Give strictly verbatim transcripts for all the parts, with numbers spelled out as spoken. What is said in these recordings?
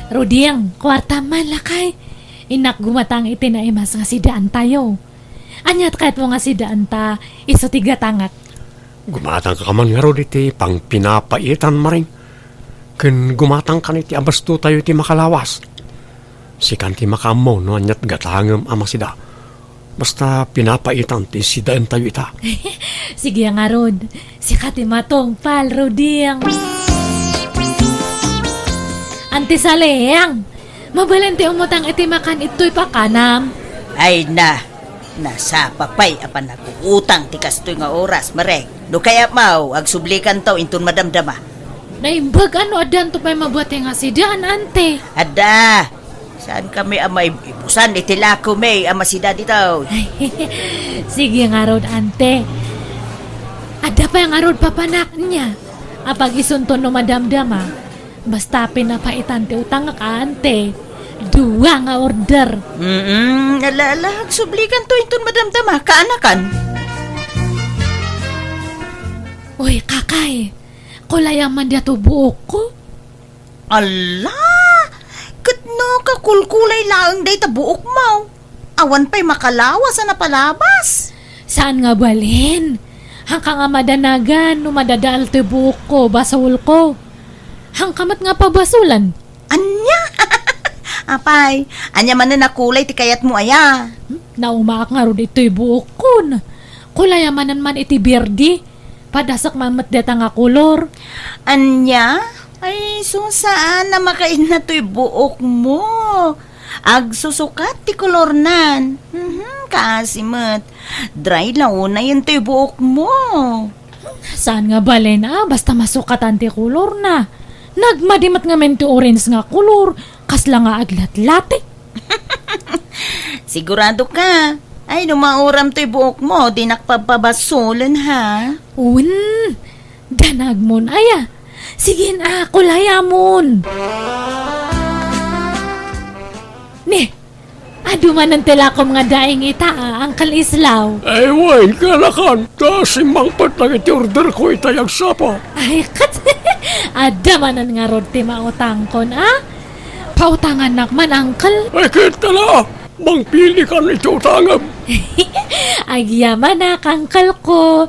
Ruding, kuartam man, lakay. Innak gumatang iti naimas nga sidaantayo. Ania ti kayatmo nga sidaanta isu ti gatangak? Gumatangka man ngarud iti pangpinapaitan, Maring. Ken gumatangkan iti abastotayo iti makalawas. Sikan ti makaammo no aniat gatangem a masida. Basta pinapaitan ti sidaentayo ita. Sige ngarud. Sika ti matungpal, Ruding. Anti Saleng, mabalin ti umutang iti makan ittoy pakanam. Ay na, nasapa pay a panaguutang ti kastoy nga oras, Maring. No kayatmo, agsublikanto inton madamdama. Naimbag a no addanto pay mabati nga sidaan, ante. Adda, saan kami a maibusan iti lakomi a masida ditoy? Sige ngarud, ante. Adda pay ngarud papanak nia. Apag isunto no madamdama. Basta pinapaitan ti utangak, ante. Dua nga order. Mm, ala, ala, agsublikanto inton madamdama, kaanakan. Uy, kakay, kulayam man diay buokko. Ala, ket no kakulkulay laeng dayta buokmo. Awan pay makalawas a napalabas. Saan nga balin? Hanka nga madanagan no madadael toy buokko, basolko. Hanka met nga pabasolan. Ania? Apay, ania manen a kulay ti kayatmo aya? Hmm? Naumaak ngarud itoy buokkon. Kulayam manen man iti bierde. Padasek man met dayta nga kolor. Ania? Ay, sus, saan a makainna toy buokmo. Agsusukat ti kolornan. Mhm, kaasi met. Dry la unayen toy buokmo. Saan nga balin a, basta masukatan ti kolorna. Nagmadi met ngamin ti orange nga kolor, kasla nga aglatlati. Sigurado ka? Ay, no mauram toy buokmo, dinak papabasolen, ha? Wen, danagmon aya. Sige na, kulayamon. Ni, adu manen ti lakom nga daing ita, a, Uncle Islaw. Ay, wen, kaanakan, ta simmangpet dagiti orderko itay agsapa. Ay, ket, adda manen ngarud ti mautangkon, a? Pautangannak man, Uncle. Ay, ket, ala, mangpilikan iti utangem. Agyamanak, Uncle ko.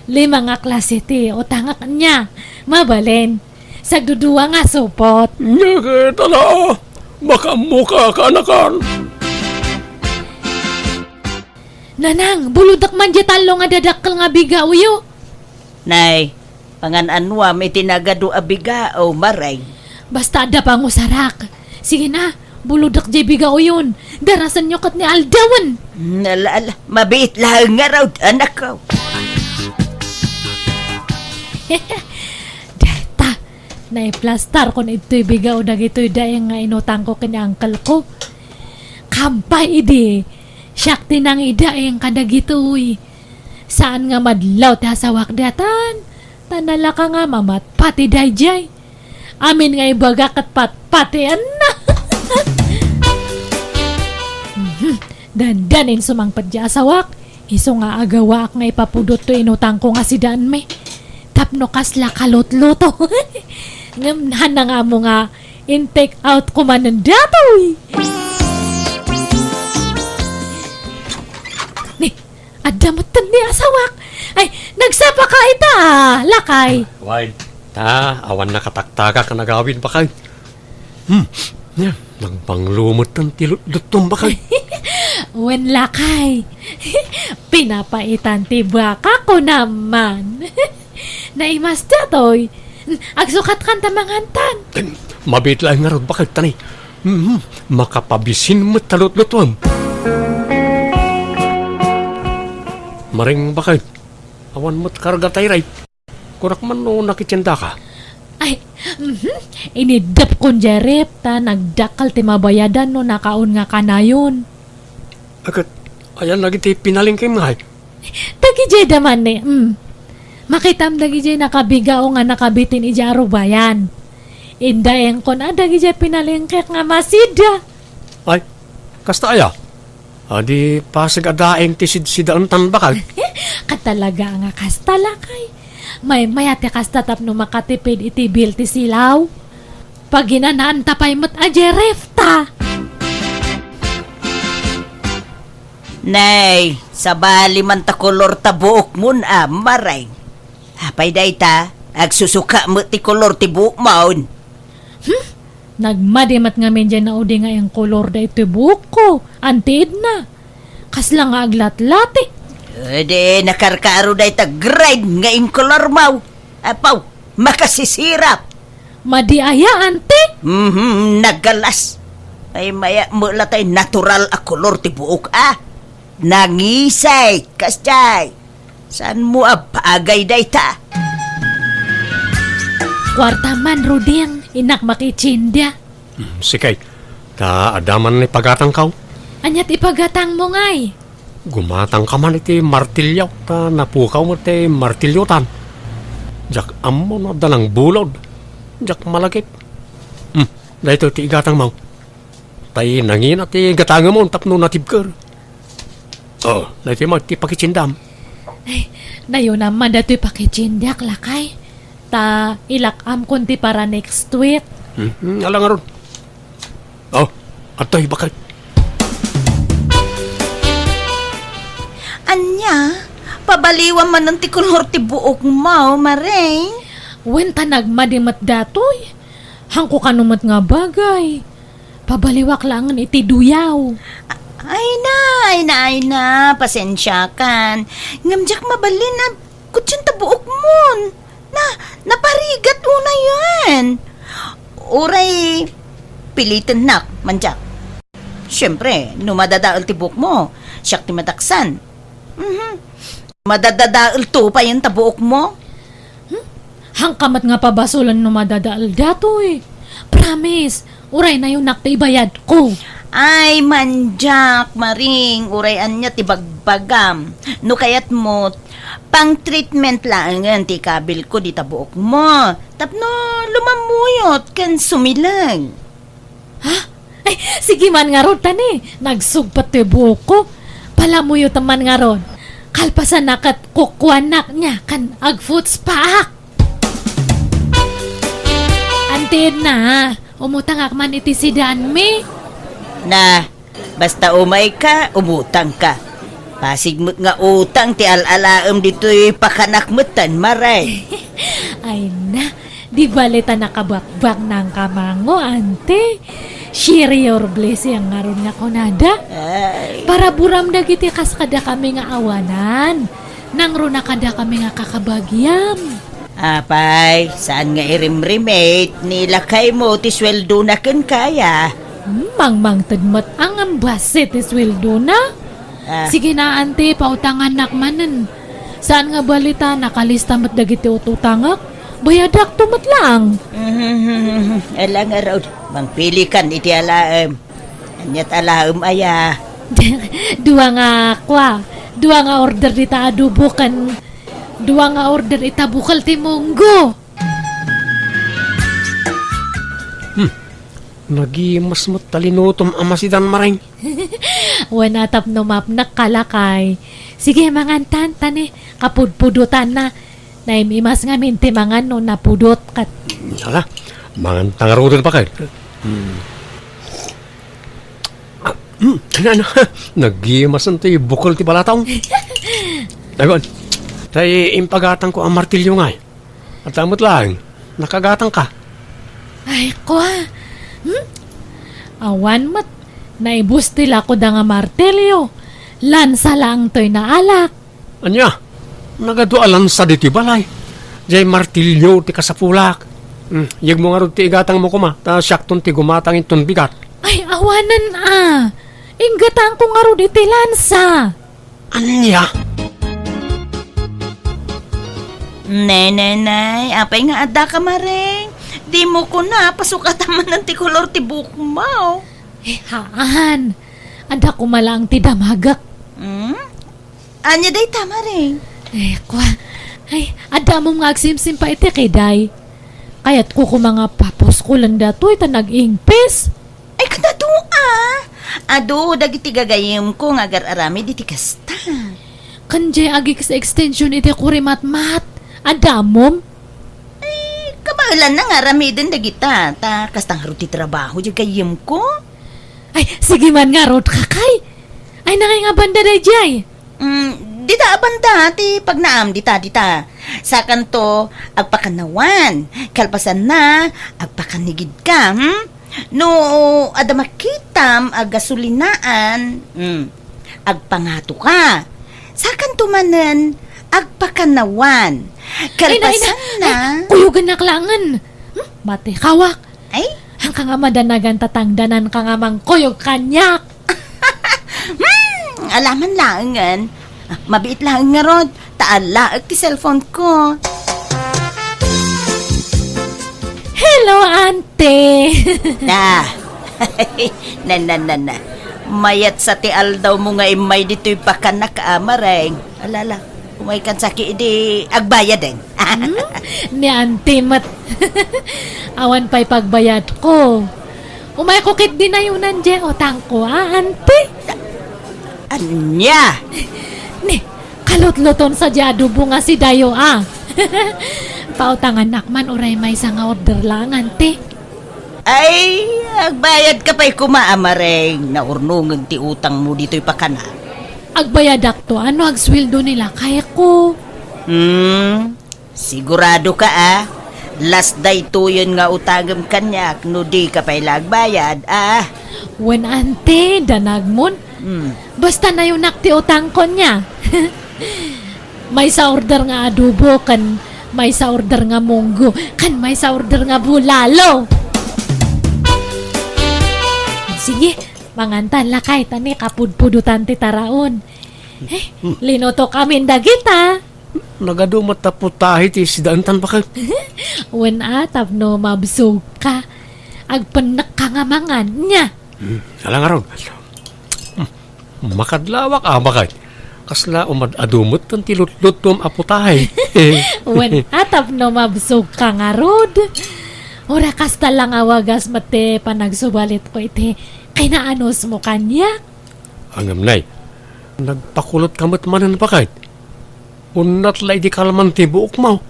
Lima nga klase ti utangak nia. Mabalin. Sagdudua nga supot. Nia ket, ala, makaammoka, kaanakan. Nanang, bulodek man diay tallo nga dadakkel nga bigaoyo. Nay, pangan-anuam iti nagadu a bigao, Maring. Basta adda pangusarak. Sige na, bulodek diay bigaoyon. Darasenyo ket ni aldawen. Hmm, ala, ala, mabiit laeng ngarud, anakko. Dayta, naiplastarkon idtoy bigao dagitoy daing nga inutangko ken ni uncle ko. Kampay idi, siak ti nangidaing kadagitoy. Saan nga madlaw ti asawak daytan, ta nalaka nga mamatpati daydiay. Amin nga ibaga ket patpatienna. Mhm. Dandanin sumangpet diay asawak, isu nga agawaak nga ipapudot toy inutangko nga sidaanmi. Tapno kasla kalutluto. Ngem haanna nga ammo nga in-take out ko manen datoy. Ni, adda metten ni asawak. Ay, nagsapaka ita, lakay. Wen, ta, awan nakataktakak a nagawid, bakay. Hmm, nia, nagbanglo metten ti lutlutom, bakay. Wen, lakay. Pinapaitan ti baka ko naman. Naimas datoy. Agsukatkan ta mangantan. Em, mabiit laeng ngarud, bakay, ta ni. Mhm, makapabisin met ta lutlutuem. Maring, bakay, awan met karga tay ref. Kunak man no nakitiendaka. Ay, mhm, iniddepkon diay ref ta nagdakkel ti mabayadan no nakaon nga kanayon. Ket, ayan dagiti pinalengkem ngay? Dagidiay da manen, mm. Makitam dagidiay nakabigao nga nakabitin idiay arubayan. Indaengkon a dagidiay pinalengkek nga masida. Ay, kasta aya? Adi pasig a daing ti sidsidaentan, bakay? Katalaga nga kasta, lakay. Maymay-at ti kasta tapno makatipid iti bill ti silaw. Paginanaanta pay met a jerefta. Nay, sabali man ta kolor ta buokmon a, Mareng. Apay dayta, agsusuka met ti kolor ti buokmon. Hmm? Nagmadi met ngamin diay naudi nga inkolor daytoy buokko, Anti Edna. Kasla nga aglatlati. Edi nakarkaro dayta grade nga inkolormo. Apaw, makasisirap. Madi aya, Anti? Mhm, nagalas. Ay, maya, mula tay natural a kolor ti buok, ah. Nangisay, kasjay. Saanmo a bagay dayta? Kuarta man, Ruding, innak makitsiendia. Hmm, sige. Ta adda man ipagatangko. Ania ti ipagatangmo ngay? Gumatangka man iti martilyo, ta napukaw met ti martilyotan. Diak ammo no adda nangbulod. Diak malagip. Hmm, daytoy ti igatangmo. Tay nangina ti gatangemon tapno natibker. Oh, daytoy met ti pakitsiendam. Ay, nayunam man daytoy pakitsiendiak, lakay. Ta ilak-amkon ti para next week. Hmm, hmm, ala ngarud. Oh, adtoy, baket. Ania? Pabaliwam manen ti kolor ti buokmo, Mareng? Wen, ta nagmadi met datoy. Hanko kano met nga bagay. Pabaliwak laengen iti duyaw. Ay na, ay na, ay na, pasensiakan. Ngem diak mabalin a kutsen ta buokmon. Na, naparigat unayen. Uray pilitennak, Mandiak. Siempre, no madadael ti buokmo, siak ti madaksan. Mhm. Madadadael to payen ta buokmo? Hmm? Hanka met nga pabasolen no madadael datoy. Promise, uray nayunak ti ibayadko. Ay, Mandiak, Mareng, uray ania ti bagbagam. No kayatmo, pang-treatment laengen ti ikabilko dita buokmo. Tapno lumammuyot ken sumileg. Ha? Ay, sige man ngarud, tani. Nagsugpet toy buokko. Palamuyotem man ngarud. Kalpasanna ket kukuanak nia ken agfoot spaak. Anti Edna, umutangak man iti sidanmi. Na, basta umayka, umutangka. Pasig met nga utang ti al-alaem ditoy pakanak metten, Mareng. Ay na, di bale ta nakabakbak nang kamango, Anti. Share your blessing ngarud nga kunada. Ay. Paraburam dagiti kas kadakami nga awanan. Nangruna kadakami nga kakabagiam. Apay, saan nga irimrimit ni lakaymo ti sueldona kenka aya? Hmm, mangmangted met a ngem bassit ti sueldona. Ah. Sige na, Anti, pautangannak manen. Saan nga balita, nakalista met dagiti ut-utangek? Bayadakto met laeng. Ala ngarud, mangpilikan iti alaem. Aniat alaem aya? Dua nga kua, dua nga order dita adobo ken dua nga order ita bukel ti munggo. Hmm. Nagimas met ta linutom a masidan, Mareng. Wen, a tapno mapnek ka, lakay. Sige, mangantan, tani. Kapudpudotanna. Naim-imas ngamin ti mangan no napudot ket. Ala, mangan ta ngaruden, baket. Hmm. Ah, hmm, ano, ano? Nagimasen ti bukel ti balatong. Agon, tay impagatangko a martilyo ngay. At amot lang, nakagatangka. Ay, kua. Hmm? Awan met, naibus ti lakoda nga martilyo. Lansa laeng toy naalak. Ania? Nagadu a lansa ditoy balay. Jay martilyo ti kasapulak. Hmm, yegmo ngarud ti igatangmo koma, ta siakton ti gumatang inton bigat. Ay, awanen a. Inggatangko ngarud iti lansa. Ania? Nenenay, apay nga adda ka, Mareng? Dimo kuna, pasukatan manen ti kolor ti buokmo. Eh, haan. Adda koma laeng ti damagek. Hmm? Ania dayta, Mareng? Eh, kua. Ay, adda ammom nga agsimsim pay iti kiday. Kayatko koma nga papuskolen datoy ta nag-ingpis. Ay, ket adu a. Adu dagiti gagayemko nga agar-aramid iti kasta. Ken jay agix-extension iti kurimatmat. Adda ammom? Ay, Kabaelanna nga aramiden dagita, ta kasta ngarud ti trabaho diay gayyemko. Ay, sige man ngarud, kakay. Ay, nangay nga banda daydiay? Mm, dita a banda ti pagnaam dita, dita. Sakanto, agpakannawan. Kalpasanna, agpakanigidka, hmm? No adda makitam a gasolinaan, mm, agpangatoka. Sakanto manen, agpakannawan. Ay, na, ay, na. Kalpasanna. Ay, kuyogennak laengen. Hmm? Mati, kawak. Ay? Hanka nga madanagan ta tangdananka nga mangkuyog kaniak. Hmm, alaman laengen. Ah, mabiit laeng ngarud, ta alaek ti cellphone ko. Hello, ante. Ah. Na, na, na, na. Mayat sa ti aldaw mo nga immay ditoy pakanak a mareng. Alala, umaykan saki idi agbayaden. Hmm? Ni ante met. Awan pay pagbayadko. Umayko ket dinayonan diay utangko, a, ante? Ania? Ni, kalutluton sa diay adobo nga sidayo, a. Pautangannak man uray maysa nga order laeng, ante. Ay, agbayadka pay koma a mareng, naurnongen ti utangmo ditoy pakanak. Agbayadakto a no agsueldo ni lakayko. Hmm, siguradoka a. Last daytoyen nga utangem kaniak no dika pay la agbayad, a. Wen, ante, danagmon. Hmm. Basta nayonak ti utangko nia. Maysa order nga adobo, ken maysa order nga munggo, ken maysa order nga bulalo. Sige, mangantan lakay, ta ni kapudpudotan ti taraon. Eh, linutok amin dagita. Nagadu met ta putahe ti sidaentan, baket. Wen a, tapno mabsogka. Agpennekka nga mangan, nia. Hmm, ala ngarud. Hmm, makadlawak a, baket. Kasla umad-adu metten ti lutluttom a putahe. Wen a, tapno mabsogka ngarud. Uray kasta la nga wagas met ti panagsubalitko iti kinaanusmo kaniak. Ngem nay, nagpakulotka met manen, baket. Unnat la idi kalman ti buokmo.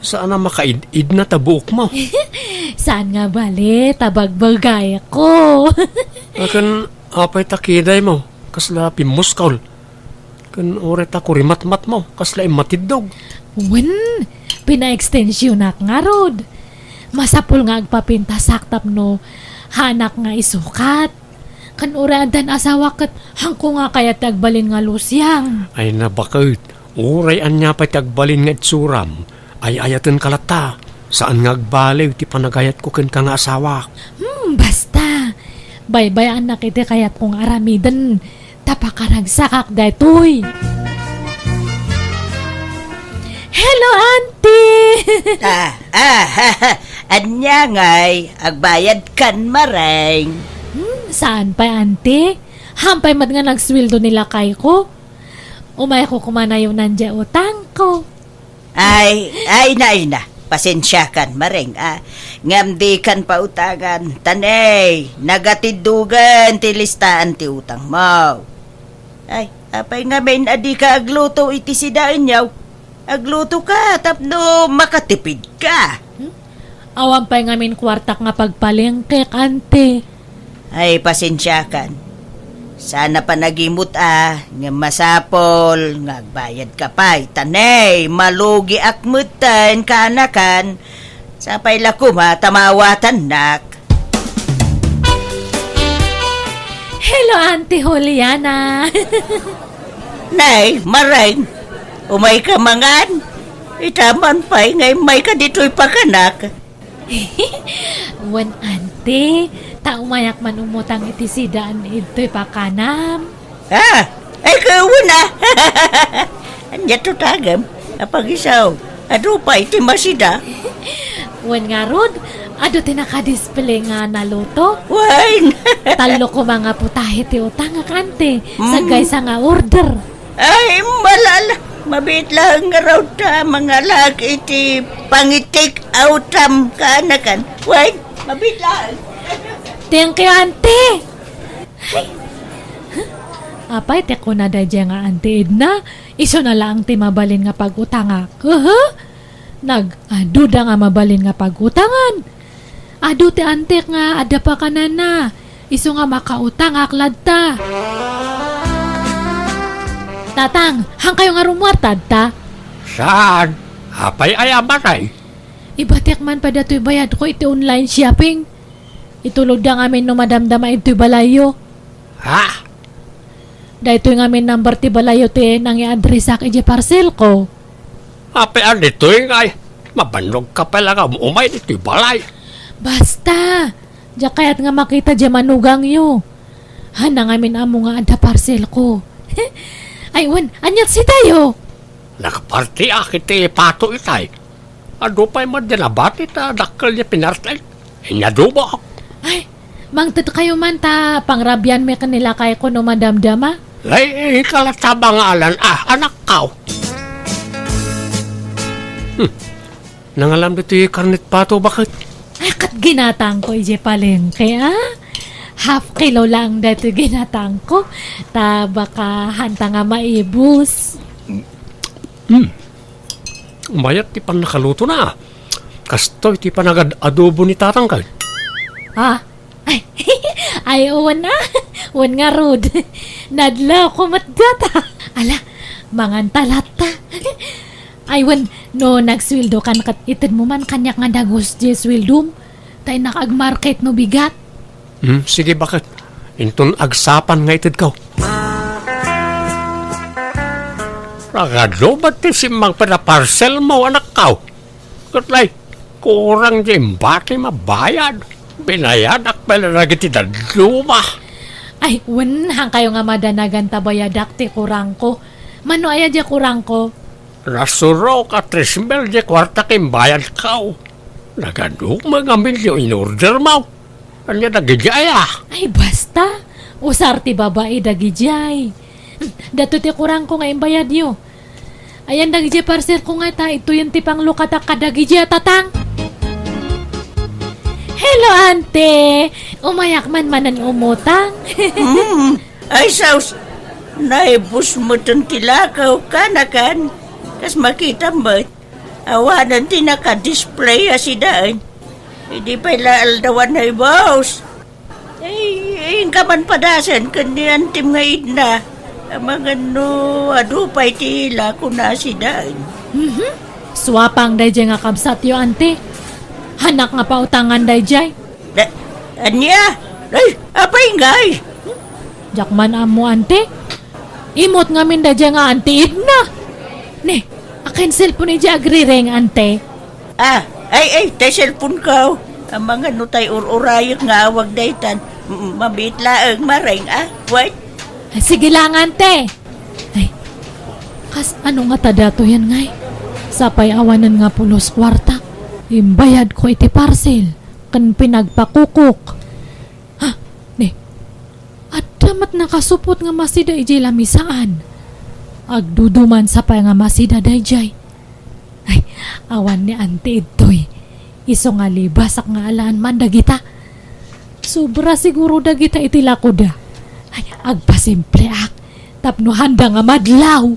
Saan a makaid-idna ta buokmo. Saan nga bale ta bagbagayko. Ken apay ta kidaymo, kasla pimmuskol? Ken uray ta kurimatmatmo, kasla immatiddog? Wen, pinaekstensionak ngarud. Masapul nga agpapintasak tapno haanak nga isukat. Ken uray addan asawak ket haanko nga kayat ti agbalin nga lusiang. Ay na, baket, uray ania pay ti agbalin nga itsuram, ay-ayatenka latta. Saan nga agbaliw ti panagayatko kenka nga asawak. Hmm, basta. Baybay-annak iti kayatko nga aramiden. Ta pakaragsakak daytoy. Hello, auntie! Ah, ah, ania ngay, agbayadkan, mareng? Hmm, saan pay, auntie? Hampay met nga nagsueldo ni lakayko. Umayko koma nayonan diay utangko. Ay, ay na, ay na. Pasensiakan, mareng, a. Ngem dikan pautangan, ta ne, nagatiddogen ti listaan ti utangmo. Ay, apay ngamin a dika agluto iti sidaenyo? Aglutoka tapno makatipidka. Hmm? Awan pay ngamin kuartak nga pagpalengkek, auntie. Ay, pasensiakan. Saan a panagimut a, ngem masapul nga agbayadka pay, ta ne, malugiak metten kaanakan, sapay la koma ta maawatannak. Hello, Auntie Juliana. Nay, mareng, umayka mangan? Ita man pay nga immayka ditoy pakanak. Wen, auntie, ta umayak man umutang iti sidaan ditoy pakanam. Ah, ay, kawen a. Ania tutangem? Apagisaw, adu pay ti masida. Wen ngarud, adu ti nakadisplay nga naluto. Wen. Tallo koma nga putahe ti utangak, auntie, mm, sagaysa nga order. Ay, malala. Mabiit laeng ngarud ta mangalaak iti pangi-take outam kaanakan. Wen, mabiit laeng. Thank you, auntie. Ay. Apay ti kuna daydiay nga Auntie Edna? Isuna laeng ti mabalin nga pag-utangak. Aha? Nag-aduda nga mabalin nga pagutangan. Adu ti antek nga adda pakanana. Isu nga makautangak latta. Tatang, han kayo nga rumuar tatta? Saan? Apay aya matay? Ibatiak man pay datoy bayadko iti online shopping. Itulodda ngamin no madamdama intoy balayyo. Ha? Daytoy ngamin number ti balayyo ti nangiadresak iti parcelko. Apay a ditoy ngay? Mabannogka pay la nga um-, umay ditoy balay. Basta, diak kayat nga makita diay manugangyo. Hanna ngamin ammo nga adda parcelko. Ay, wen, aniat sidayo? Nakapartiak iti Pato itay. Adu pay met diay nabati ta dakkel diay pinartel. Inyadubak. Ay, mangted kayo man ta pangrabianmi ken ni lakayko no madamdama. Ay, ikalatabang nga alan, ah, anakkaw. Hmm. Nangalam ditoy karnet pato, baket? Ay, ket ginatangko idiay palengke, ah. Half kilo lang daytoy ginatangko. Ta baka hanta nga maibus. Hmm. Mayat ti pannakalutona. Kastoy ti panagad-adobo ni tatang kay. Ah? Ay, ay, wen a. Wen ngarud. Nadlawko met data. Ala, manganta latta. Ay, wen, no nagsueldokan ket itedmo man kaniak nga dagus diay sueldom. Ta innak agmarket no bigat. Hmm, sige, baket? Inton agsapan nga itedko. Ragado met ti simmang pay a parcelmo, anakkaw? Ket lay, kurang diay imbati mabayad. Binayadak pay la dagiti dadduma. Ay, wen, han kayo nga madanagan ta bayadak ti kurangko. Mano aya diay kurangko? Nasurok a tres mil diay kuarta ken bayadko. Nagadu met ngamin diay in-ordermo. Ania dagidiay a? Ay, basta. Usar ti babai dagidiay. Daytoy ti kurangko nga imbayadyo. Ayan dagidiay parcelko nga ta, ituyen ti panglukatak kadagidiay a tatang. Hello, ante. Umayak man manen umutang. Hmm. Ay, sus. Naibus meten ti lakaw, kanakan. Kas makitam met. Awanen ti naka-display a sidaen. Idi pay la aldawan, ay, boss. Ay, inka man padasen ken ni antim nga idna. Amangan no adu pay ti ila, kuna sidaen. Mhm. Suapang daydiay nga kabsatyo, ante. Hanak nga pautangan daydiay. Da-, ania? Ay, apay ngay? Diak man ammo, ante. Immut ngamin daydiay nga anti idna. Ne, akin cellphone idiay agrireng, ante. Ah, ay, ay, tay cellphone ko. Amangan no tay ur-urayek nga awag daytan. Mm, mabiit laeng, mareng, ah. Wait. Ay, sige lang, ante. Ay, kas ano nga ta datoyen ngay? Sapay awanen nga pulos kuarta. Imbayadko iti parcel ken pinagpakukok. Ha? Ne, adda met nakasupot nga masida idiay lamisaan. Agduduman sapay nga masida daydiay. Ay, awan ni Auntie idtoy. Isu nga libasak nga alaan man dagita. Sobra siguro dagita iti lakoda. Ay, agpasimpleak tapno handa nga madlaw.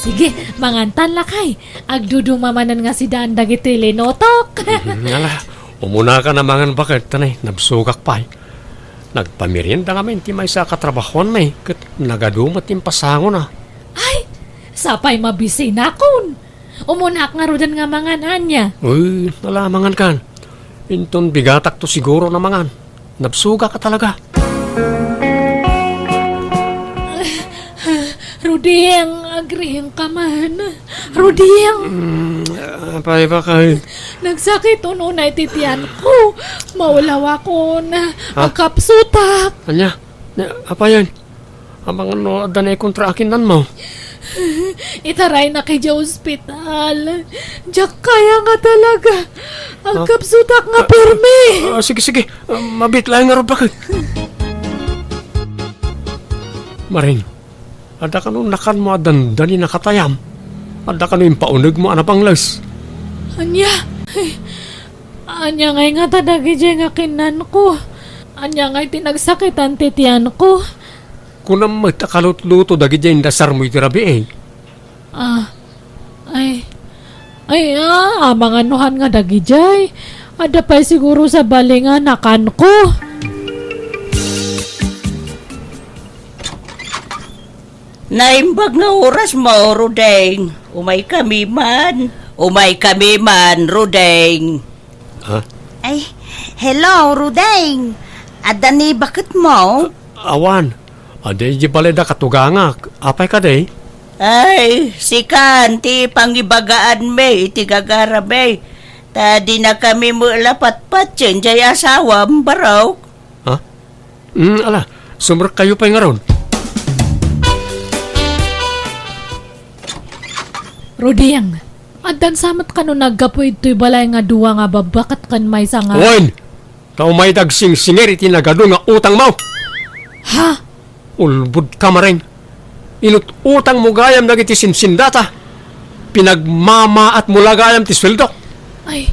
Sige, mangantan lakay. Agduduma manen nga sidaan dagiti linutok. Mhm, ala, umuna ka na mangan baket, tanay, nabsugak pay. Nagpamerienda ngamin ti maysa a katrabahoanmi, ket nagadu met ti impasangona. Ay, sapay mabisinakon. Umunak ngaruden nga mangan ania. Uy, nalamangan kan. Inton bigatak to siguro na mangan. Nabsugak a talaga. Ruding, agriing ka man. Ruding! Mm, apay ba kay? Nagsakit unay ti tiyan ko. Maulawakon. Ha? Agkapsutak. Anya? Nya, apayen? Amangan no adda naikontra a kinnanmo. Itaraynak idiay ospital. Diak kaya nga talaga. Agkapsutak nga permi. Ah, sige, sige. Ah, mabit laeng ngarud, baket. Maring, adda kano nakanmo a dandani nakatayam? Adda kano impaunegmo a napangles? Ania? Ay, ania ngay ngata dagidiay nga kinnanko? Ania ngay ti nagsakitan ti tiyanko? Kunam met a kalutluto dagidiay indasarmo iti rabii. Ah, Ay, ah, amangan no han nga dagidiay. Adda pay siguro sabali nga nakanko. Naimbag nga oras mo, Rudeng. Umay kami man. Umay kami man, Rudeng. Ha? Ay, hello, Rudeng. Adda ni baket mo? Awan. Adi, di balay da katugangak. Apay kadi? Ay, sikan ti pangibagaanmi iti gagarami. Ta dinakami met la patpatien jay asawam, barok. Ha? Mm, ala, sumrekkayo pay ngarud. Ruding, addan sa met kano naggapu idtoy balay nga dua nga babbaket ken maysa nga Wen! Ta umay dagsingsingir iti nagadu nga utangmo. Ha? Ulbodka manen. Inut-utangmo gayam dagiti sinsindata. Pinagmamaatmo la gayam ti sueldok. Ay,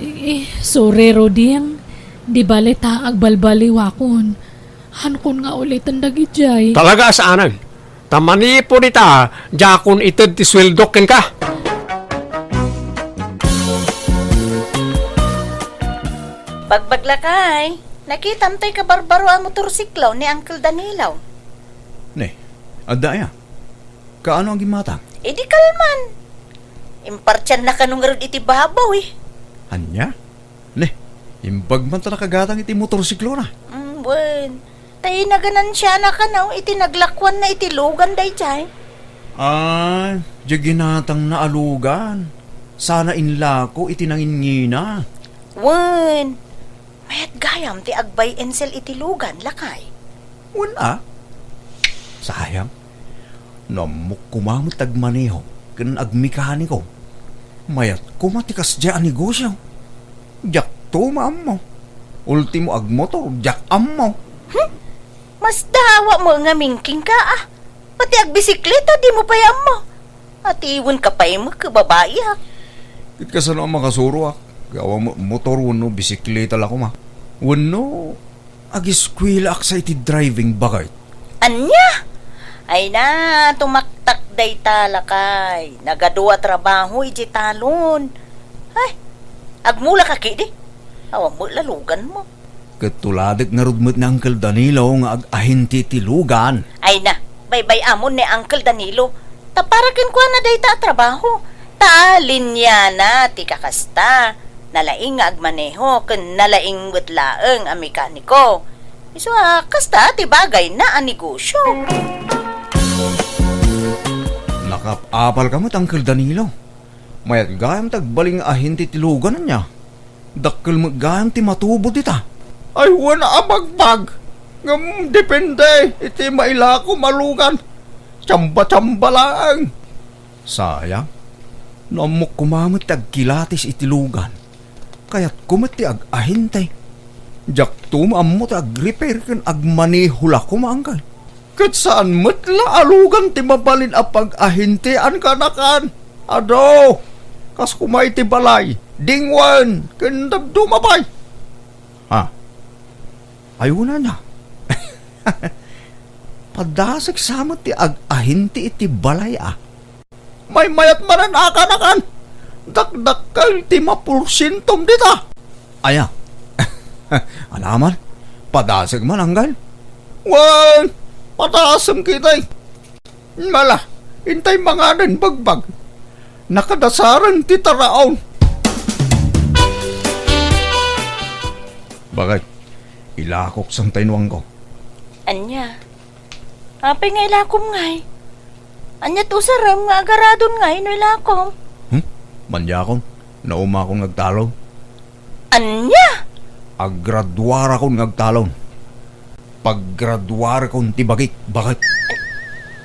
eh, sorry, Ruding. Di bale ta agbalbaliwakon. Hankon nga uliten dagidiay. Talaga a saanen. Ta manipud ita, diakon ited ti sueldok kenka. Bagbag, lakay, nakitam tay kabarbaro a motorsiklo ni Uncle Danilo. Ne, adda aya? Kaano a gimmatang? Idi kalman. Impartianna kano ngarud iti babaw, eh. Ania? Ne, imbag man ta nakagatang iti motorsiklona. Mm, wen. Ta inaganansiana kano iti naglakuanna iti lugan daydiay. Ah, diay ginatangna a lugan. Sana inlako iti nanginngina. Wen, mayat gayam ti agbay and sell iti lugan, lakay. Wen a? Sayang. No ammok koma met ti agmaneho ken agmekaniko, mayat koma ti kasdiay a negosio. Diakto maammo. Ultimo agmotor, diak ammo. Hmm? Masdaawak mo ngamin kenka, ah. Pati agbisikleta, dimo pay ammo. Atiwenka pay met ket babaiak. Ket kasano a makasuroak? Awan met motor wenno bisikleta la koma. Wenno agiskuelaak sa iti driving, baket. Ania? Ay na, tumaktak dayta, lakay. Nagadu a trabaho idiay talon. Ay, agmulaka ketdi. Awan met la luganmo. Ket tuladek ngarud met ni Uncle Danilo nga ag-ahente iti lugan. Ay na, baybay-amon ni Uncle Danilo. Ta para kenkuana dayta a trabaho. Ta linyana ti kakasta. Nalaing nga agmaneho ken nalaing met laeng a mekaniko. Isu a kasta ti bagayna a negosio. Nakap-apalka met, Uncle Danilo. Mayat gayam ti agbalin nga ahente ti lugan, ania? Dakkel met gayam ti matubod ita. Ay, wen a bagbag. Ngem depende iti mailakom a lugan. Tsamba-tsamba laeng. Sayang. No ammok koma met ti agkilatis iti lugan, kayatko met ti ag-ahente. Diakto maammo ti ag-repair ken agmaneho la koma, Uncle. Ket saan met la a lugan ti mabalin a pag-ahentean kanakan. Adu, kas koma iti balay, dingwen, ken dadduma pay. Ha? Ay, wen a. Padasek sa met ti ag-ahente iti balay a. Maymayat manen a kanakan. Dakdakkel ti maporsientom dita. Aya. Alaman, padasek man, Uncle. Wen, padasem ketdi. Mala, intay manganen, bagbag. Nakadasaren ti taraon. Baket, ilakok sa innuanko. Ania? Apay nga ilakom ngay? Ania ti usarem nga agaradon ngay no ilakom? Hmm? Maniakon, naumakon nga agtalon. Ania? Aggraduarakon nga agtalon. Paggraduarakon ti bagik, baket.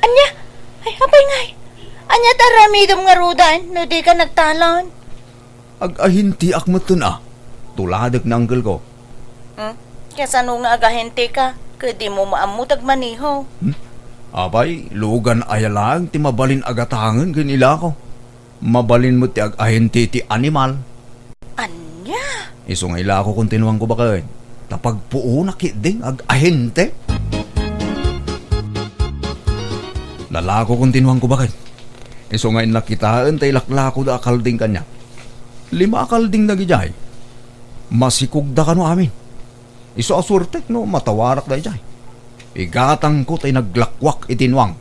Ania? Ay, apay ngay? Ania ti aramidem ngaruden no dika nagtalon? Ag-ahenteak metten a. Tuladek ni uncle ko. Hmm? Kasano nga ag-ahenteka? Ket dimo maammo ti agmaneho. Hmm? Apay, lugan aya laeng ti mabalin a gatangen ken ilako. Mabalin met ti ag-ahente ti animal. Ania? Isu nga ilako kon tinuangko baket. Ta pagpuonak ketdin nga ag-ahente. Nalako kon tinuangko baket. Isu nga innak kitaen ta ilaklakoda a kalding kaniak. Lima a kalding dagidiay. Masikogda kano amin. Isu a suertek no matawarak daydiay. Igatangko ta inaglakoak iti nuang.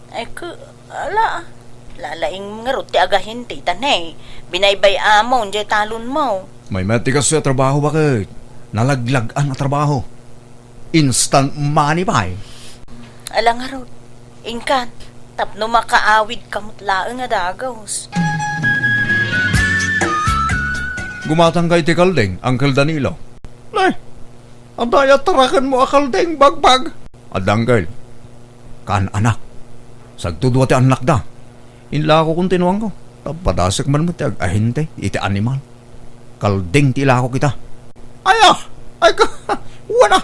Ay, ke, ala, lalaing ngarud ti agahente, ta ne, binaybay-amon diay talonmo. Maymayat ti kastoy a trabaho, baket. Nalaglag-an a trabaho. Instant money pay. Ala ngarud, inkan, tapno makaawid ka met laeng a dagus. Gumatangka iti kalding, Uncle Danilo. Nay, adda aya tarakenmo a kalding, bagbag? Adda, Uncle. Kaan-anak. Sagto dua ti annakda. Inlakokon ti nuangko. Ta padasek man met ti ag-ahente iti animal. Kalding ti ilakok ita. Aya! Ay ka! Wana!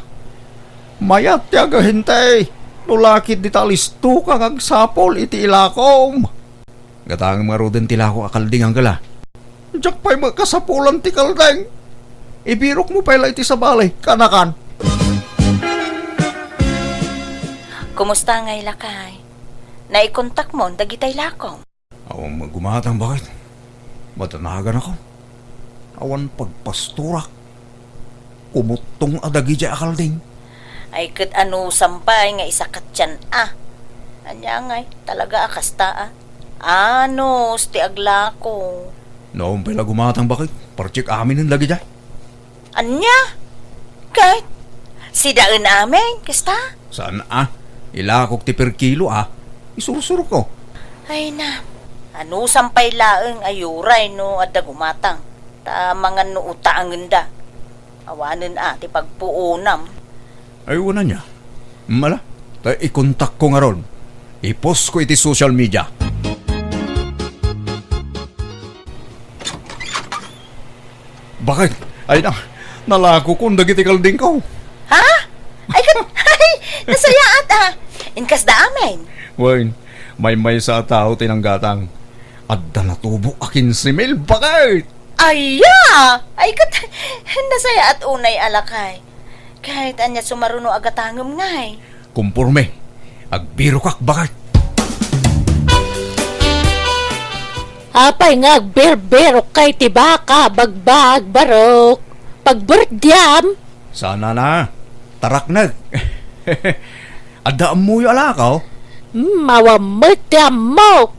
Mayat ti agahente! No lakit dita listo ka nga agsapul iti ilakom! Gatangem ngaruden ti ilakok a kalding, Uncle, a. Diak pay met kasapulan ti kalding! Ibirokmo pay la iti sabali, kanakan! Kumusta ngay, lakay? Naikontakmon dagitay lakom? Awan met gumatang, baket. Madanagan ako. Awan pagpasturak. Kumuttong a dagidiay a kalding. Ay, ket anusam pay nga isakatyan a. Ania ngay, talaga a kasta a. Anus ti aglako. Naon pay la gumatang, baket. Partik aminen dagidiay. Ania? Ket, sidaen amin, kasta? Saan a? Ilakok ti per kilo a. Isursurko. Ay na, anusam pay laeng a uray no adda gumatang. Ta mangan no utaangenda. Awanen a ti pagpuonam. Ay, wen ania. Mala, ta ikontakko ngarud. Ipostko iti social media. Baket, ay na, nalakokon dagiti kaldingko. Ha? Ay, ket, ay, nasayaat a. Inkasda amin. Wen, maymaysa a tao ti nanggatang. Adda natubo a kinse mil, baket! Aya! Ay, ket, nasayaat unay a lakay. Ket ania sumaruno a gatangem ngay? Kumporme. Agbirokak, baket. Apay nga agbirbirok kay ti baka, bagbag, barok? Pagberdiam? Saan a, nana. Taraknek. Adda ammoyo a lakaw? Hmm, awan met ti ammok.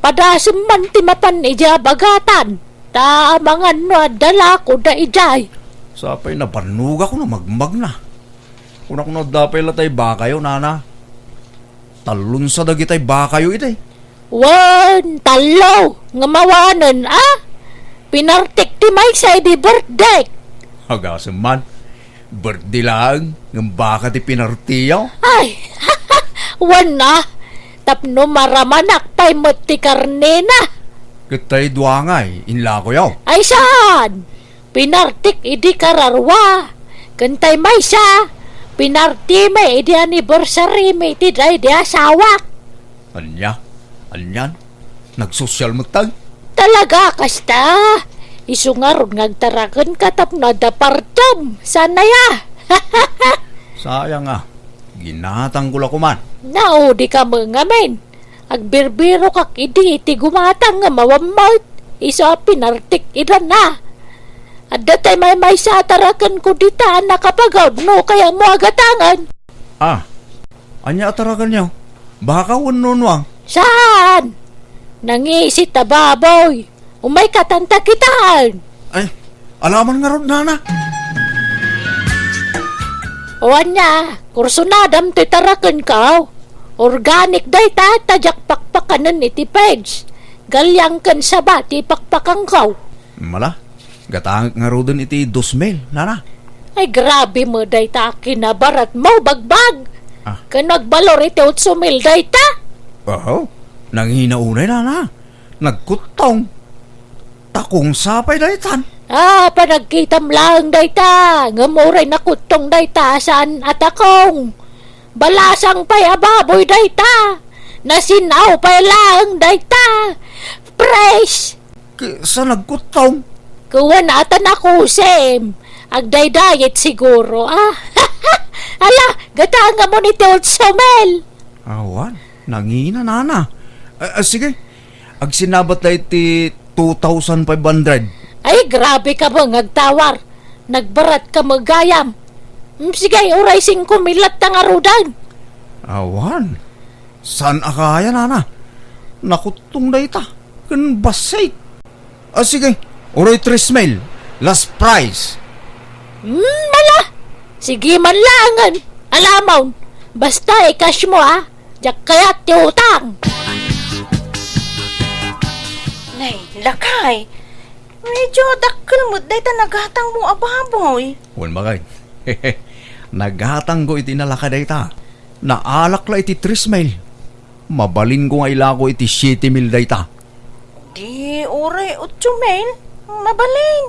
Padasem man ti mapan idiay abagatan. Ta amangan no adda lakoda idiay. Sapay nabannogak no magmagna. Kunak no adda pay latay bakayo, nana. Tallonsa dagitay bakayo iti. Wen, tallo, ngem awanen, a? Pinartik ti maysa idi birthday. Agasem man, birthday laeng, ngem baka ti pinartiyo. Ay, wen a, tapno maramanak pay met ti karnena. Ket tay dua ngay, inlakoyo. Ay saan? Pinartik idi kararua, ken tay maysa, pinartimi idi anniversary-mi iti daydi asawak. Ania? Anian? Nagsosyal met tay? Talaga, kasta? Isu ngarud nga agtarakenka tapno adda partem, saan aya? Sayang a, ginatangko la koman. Naudika met ngamin. Agbirbirokak idi iti gumatang nga mawammawt, isu a pinartik idanna. Adda tay maymaysa a tarakenko dita a nakapagawd no kayatmo a gatangen. Ah, ania a tarakenyo? Baka wenno nuang? Saan? Nangisit a baboy. Umayka, tanta kitaen. Ay, alaman ngarud, nana. O ania, kursunadam ti tarakenko. Organic dayta, ta diak pakpakanen iti page. Galyang ken saba ti pakpakanko. Mala, gatangek ngaruden iti dos mil, nana. Ay, grabe met dayta a kinabaratmo, bagbag. Ah. Ken agbalor iti otso mil dayta. Oho, nangina unay, nana. Nagkuttong. Takong sa pay daytan. Ah, panagkitam laeng dayta. Ngem uray nakuttong dayta, saan a takong. Balasang pay a baboy dayta. Nasin-aw pay laeng dayta. Fresh. Ki-, sa nagkuttong? Kuwan ata nakusim. Agdaydayet siguro, ah. Ala, gatangamon iti otso mil. Awan, nangina, nana. Ah, ah, sige. Agsinabat ta iti two thousand five hundred. Ay, grabe ka ba nga agtawar? Nagbarat ka met gayam. Mm, sige, uray singko mil latta ngaruden. Awan. Saan a kaya, nana? Nakuttong dayta. Ken bassit. Ah, sige. Uray tres mil. Last price. Hmm, ala. Sige man laengen. Alamon. Basta i-cash mo, ha. Diak kayat ti utang. Nay, lakay. Medyo dakkel met dayta nagatangmo a baboy. Wen, bakay. Nagatangko iti nalaka dayta. Naalak la iti tres mil. Mabalinko nga ilako iti siete mil dayta. Di uray otso mil, mabalin.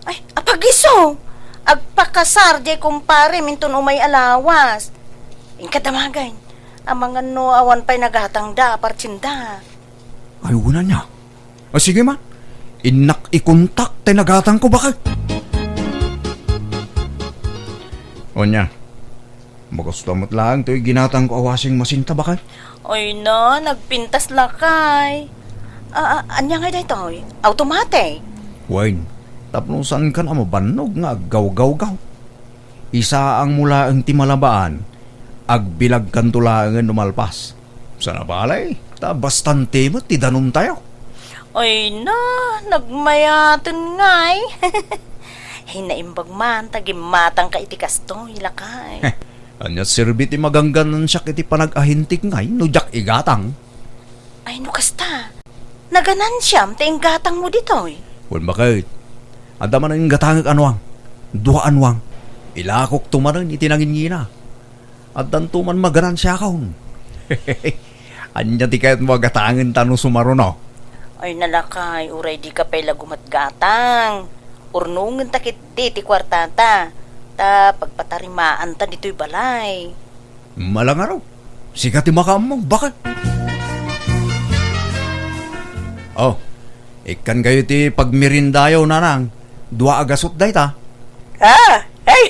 Ay, apagiso! Agpakasar diay kumparem inton umay a lawas. Inka damagen. Amangan no awan pay nagatangda a partinda. Ay, wen ania. Ah, sige man. Innak ikontak tay nagatangko, bakay. Ania. Makasta met laeng toy ginatangko a washing machine ta, bakay? Ay na, nagpintas lakay. Ah, ah, ania ngay daytoy? Automatic? Wen, tapno saankan a mabannog nga aggawgawgaw. Isaangmo laeng ti malabaan, agbilagkanto laengen no malpas. Sana balay, ta bastante met ti danontayo. Ay na, nagmayaten ngay. Ay, naimbag man ta gimmatangka iti kastoy, lakay. Ania serbi ti magangganansiak iti panag-ahintik ngay no diak igatang? Ay, no kasta, naganansiam ti inggatangmo ditoy? Wen, bakay. Adda manen gatangek a nuang. Dua a nuang. Ilakokto manen iti nangingina. Addanto man maganansiakon. Ania ti kayatmo a gatangen ta no sumaruno? Ay, nalakay, uray dika pay la gumatgatang. Urnongenta ketdi ti kuartata, ta pagpatarimaanta ditoy balay. Malangaro, sika ti makaammo, bakay. Oh, ikkan kayo ti pagmeriendayo, nanang. Dua a gasut dayta. Ah, ay.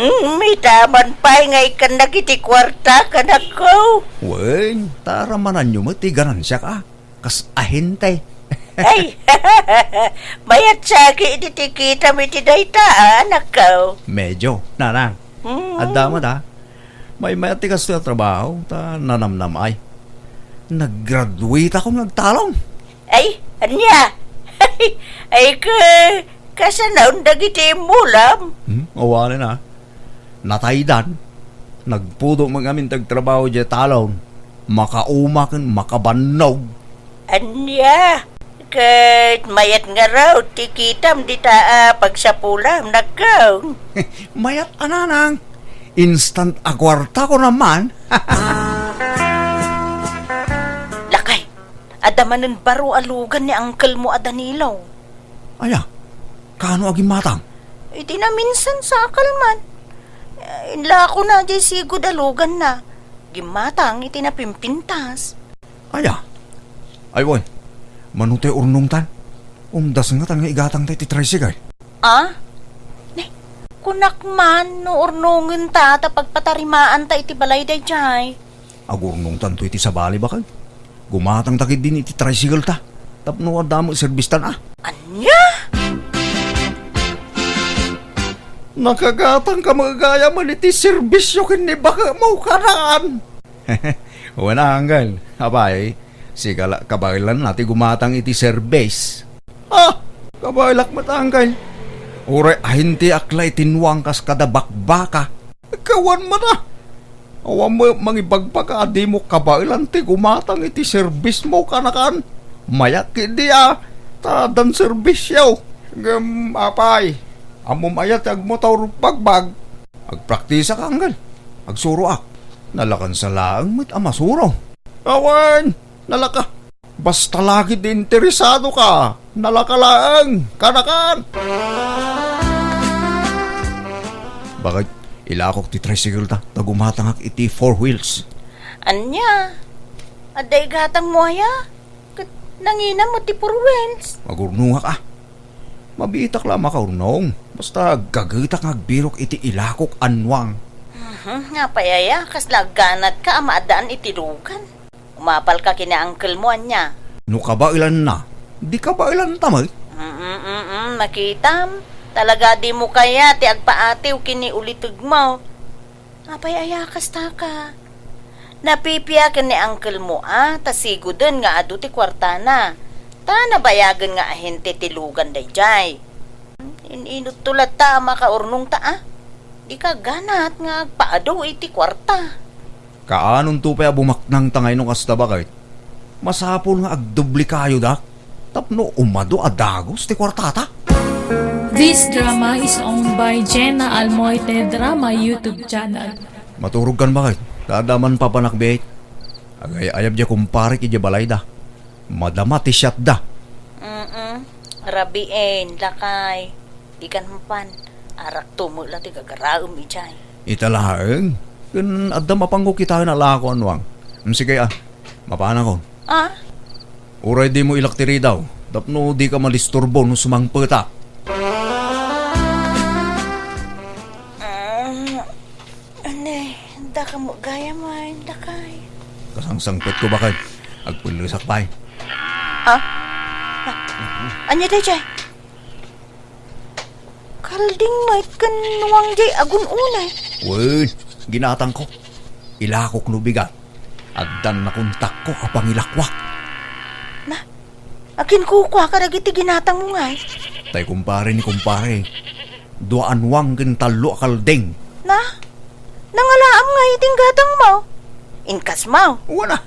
Mm, ita man pay nga ikkan dagiti kuarta, kanakko. Wen, taramananyo met ti ganansiak, a. Kas ahente. Ay, mayat saki iti kitam iti dayta, a, anakko. Medyo, nanang. Mm. Adda met, a. Maymayat ti kastoy a trabaho, ta nanamnam ay. Naggraduate ako nga agtalon. Ay, ania? Ay, ka, kasanaon dagiti immulam? Hmm, awanen a. Nataydan. Nagpudo met ngamin ti agtrabaho diay talon. Makauma ken makabannog. Ania? Ket mayat ngarud ti kitam dita a pagsapulam, nakko. Mayat a, nanang. Instant a kuarta ko naman. Lakay, adda manen baro a lugan ni angkelmo a Danilo. Aya, kaano a gimmatang? Iti naminsan, sakal man. Eh, inlakona diay sigud a luganna. Gimmatang iti napimpintas. Aya? Ay, wen. Mano tay urnongtan? Umdas ngatan nga igatangta iti tricycle. Ah? Ne, kunak man no urnongenta ta pagpatarimaanta iti balay daydiay. Agurnongtanto iti sabali, bakay. Gumatangta ketdin iti tricycle ta. Tapno adda met serbistan, a. Ania? Nakagatangka met gayam iti serbisyo ken ni baketmo, kanaan. Wen a, anggal. Apay, sika la kabaelanna ti gumatang iti serbis. Ah, kabaelak met, anggal. Uray ahintiak la iti nuang kas kada bakbaka. Kawan man a. Awan met mangibagbag a dimo kabaelan ti gumatang iti serbismo, kanakan. Mayat ketdi a, ta addan serbisyo. Ngem, apay, ammom aya ti agmotor bagbag? Agpraktisak, anggal. Agsuroak. Nalakansa laeng met a masuro. Awan, nalaka. Basta la ketdi interesadoka, nalaka laeng, kanakan. Bakay, ilakok ti tricycle ta, ta gumatangak iti four wheels. Ania? Adda igatangmo aya? Ket nanginam met ti four wheels. Agurnongak a. Mabiitak la a makaurnong. Basta agkagetak nga agbirok iti ilakok a nuang. Mhm, apay aya, kasla agganatka a maaddaan iti lugan. Umapalka ken ni uncle mo, ania? No kabaelanna, di kabaelanta met. Mm, mm, mm, nakitam? Talaga dimo kayat ti agpaatiw ken ni ulitegmo. Apay aya kastaka? Napipia ken ni uncle mo a, ta siguden nga adu ti kuartana. Ta nabayagen nga ahente ti lugan daydiay. In-inutto latta a makaurnongta a. Dika ganat nga agpaadu iti kuarta. Kaanonto pay a bumaknangta ngay no kasta, baket? Masapul nga agdoblekayo, dak, tapno umadu a dagus ti kuartata. This drama is owned by Jenna Almoite Drama YouTube channel. Maturogkan, baket? Adda man papanak, bet. Agay-ayab diay kumparek idiay balayda. Madama ti siatda. Mm-mm. Rabiin, lakay. Dikan mapan. Arakto met la ti gagaraem idiay. Ita laeng. Ken adda mapanko kitaen a lako, Anuang. Mm, sige, a. Mapanakon. A? Uray dimo ilak ti ridaw, tapno dika madisturbo no sumangpetak. Mm. Anay, daka mo gayam, ay, lakay. Kasangsangpetko, baket. Agpellesak pay. A? A? Ania daydiay? Kalding met ken nuang diay agun-una. Wen, ginatangko. Ilakok no bigat. Addan nakontakko a pangilakuak. Na, akin kukua kadagiti ginatangmo ngay? Tay kumpare ni kumpare. Dua a nuang ken tallo a kalding. Na? Nangalaam ngay iting gatangmo? Inkasmo? Wana.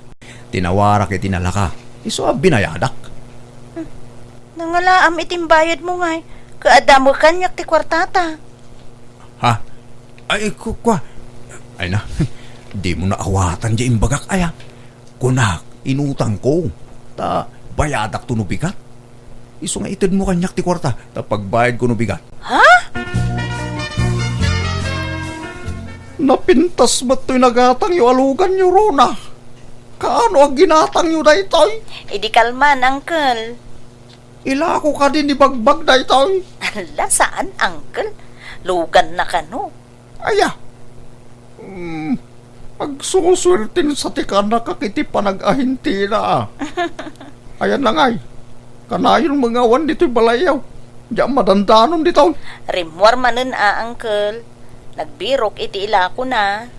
Tinawarak iti nalaka. Isu a binayadak. Hmm. Nangalaam iting bayadmo ngay. Kaadda met kaniak ti kuartata. Ha? Ay, ku-, kua. Ay na, dimo naawatan diay imbagak, aya. Kunak, inutangko. Ta bayadakto no bigat. Isu nga itedmo kaniak ti kuarta, ta pagbayadko no bigat. Ha? Napintas met toy nagatangyo a luganyo, Rona. Kaano a ginatangyo daytoy? Idi kalman, uncle. Ilako kadi ni Bagbag daytoy? Ala, saan, uncle. Luganna kano. Aya. Hmm, agsusuerten sa ti kanakak iti panag-ahintina, a. Ayan na ngay. Kanayon mangawan ditoy balayyo. Diak madandanon ditoy. Rimmuar manen a, uncle. Nagbirok iti ilakona.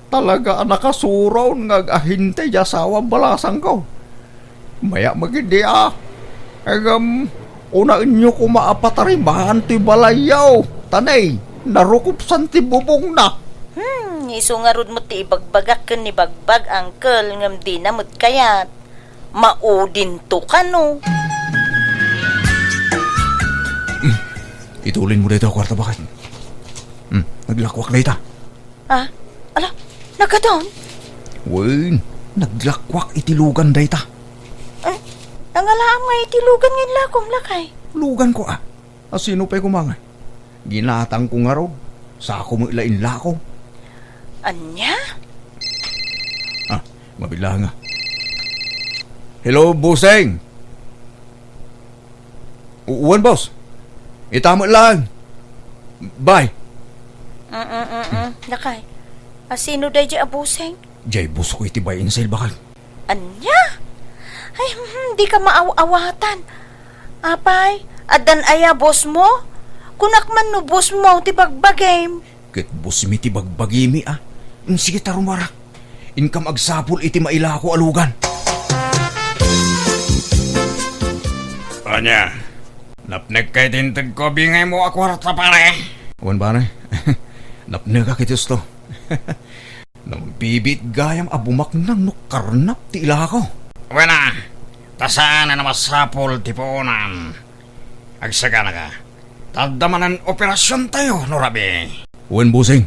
Talaga a nakasuron nga ag-ahinte ti asawa balasangko. Maya magidi a. Agam, unaenyo koma a patarimaan toy balayyo. Tanay, narukopsan ti bubongna. Hmm, isu ngarud met ti ibagbagak ken ni Bagbag, uncle, ngem dina met kayat. Maudinto kano. Hmm, itulin mo dayta a kuarta, baket. Hmm, naglakuak dayta. Ah, ala, nagadun? Wen, naglakuak iti lugan dayta. Eh, nangalaam nga iti lugan nga inlakom, lakay. Luganko, a. Asino pay koma ngay? Ginatangko ngarud. Sako met la inlako. Ania? Ah, mabilang, a. Hello, Buseng! U-, uwan, boss. Ita met laeng. Bye. Mm, mm, mm. Lakay. Asino daydiay a Buseng? Diay boss ko iti buy and sell, baket. Ania? Ay, hmm, dika maaw-awatan. Apay, addan aya boss mo? Kunak man no boss mo ti bagbagim. Ket boss mi ti bagbagimi, a. Mm, sige ta, rumuarak. Inkam agsapul iti mailako a lugan. Ania? Napnekka iti integko a bingaymo a kuarta, pare? Wen, pare. Napnekak iti usto. Nagbibiit gayam a bumaknang no karnap ti ilako. Wen a, ta saan a masapul ti puonan. Agsaganaka. Ta adda manen operasiontayo no rabii. Wen, bossing.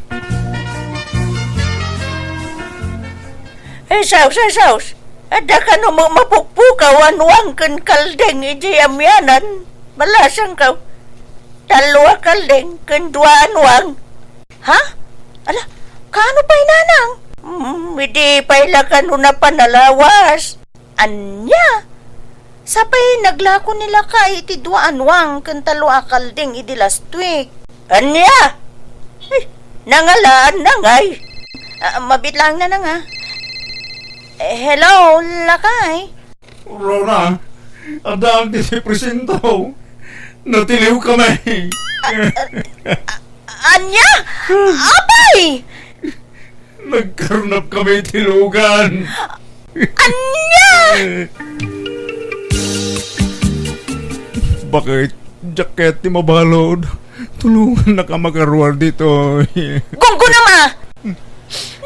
Eh, saos, eh, saos. Adda kano ma-, mapukpukaw a nuang ken kalding idiay amianan. Balasangko. Tallo a kalding ken dua a nuang. Ha? Ala, kaano pay, nanang? Mm, idi pay la kano napan a lawas. Ania? Sapay naglako ni lakay iti dua a nuang ken tallo a kalding idi last week. Ania? Eh, nangalaan na ngay. Ah, mabiit laeng, nanang, a. Eh, hello, lakay? Rona, addaak ditoy presinto. Natiliwkami. Ania? Apay! Nagkarnapkami iti lugan. Ania? Bakit? Diak kayat ti mabalud. Tulongannaka makaruar ditoy. Gunggonam a!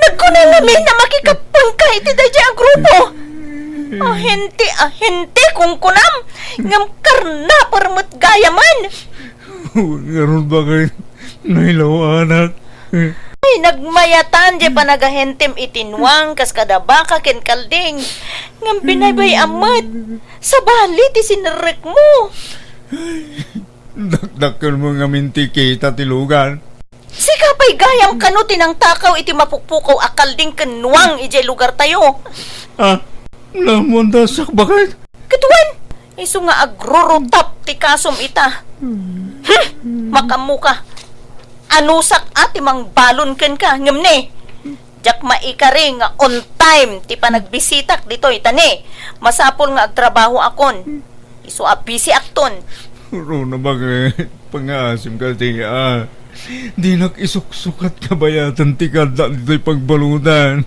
Nagkuna ngamin a makikappengka iti daydiay a grupo. Ahente, ahente, kunkunam. Ngem karnaper met gayamen. Ngarud, bakit? Nailaw-anak. Ay, nagmayatan diay panagahentem iti nuang kas kada baka ken kalding. Ngem binaybay-am met. Sabali ti sinerrekmo. Dakdakkelmo ngamin ti kita ti lugan. Sika pay gayam kano ti nangtakaw iti mapukpukaw a kalding ken nuang idiay lugartayo. Ah, naammoan ta siak, bakit? Ket wen, isu nga agrurutap ti kasom ita. Hmm, makaammoka. Anusak a ti mangbalon kenka, ngem ne, diak maikari nga on time ti panagbisitak ditoy, ta ne, masapul nga agtrabahoakon. Isu a bisiakton. Rona, bakit? Pangaasim kadi a. Dinak isuksukat kabayatan ti kaaddak ditoy pagbaludan.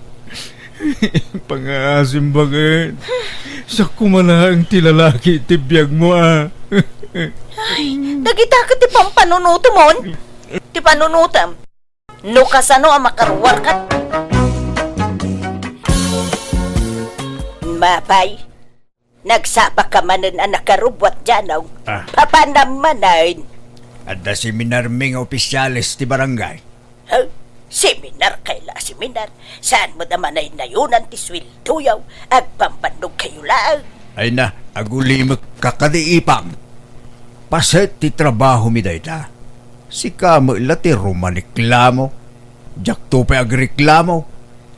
Pangaasim, bakit? Siak koma laeng ti lalaki ti biagmo a. Ay, dagita ket ti pampanunotemon? Ti panunotem? No kasano a makaruarka? Mapay, nagsapaka manen a nakarubbuat, Janong. Ah. Papanam manen? Adda seminarmi nga opisyales ti barangay. Huh? Seminar kay la seminar? Saan met a manaynayonan ti sueldoyo? Agpambannog kayo laeng. Ay na, agulimek ka kadi, Ipang. Paset ti trabahomi dayta. Sika met la ti rumaniklamo. Diakto pay agreklamo.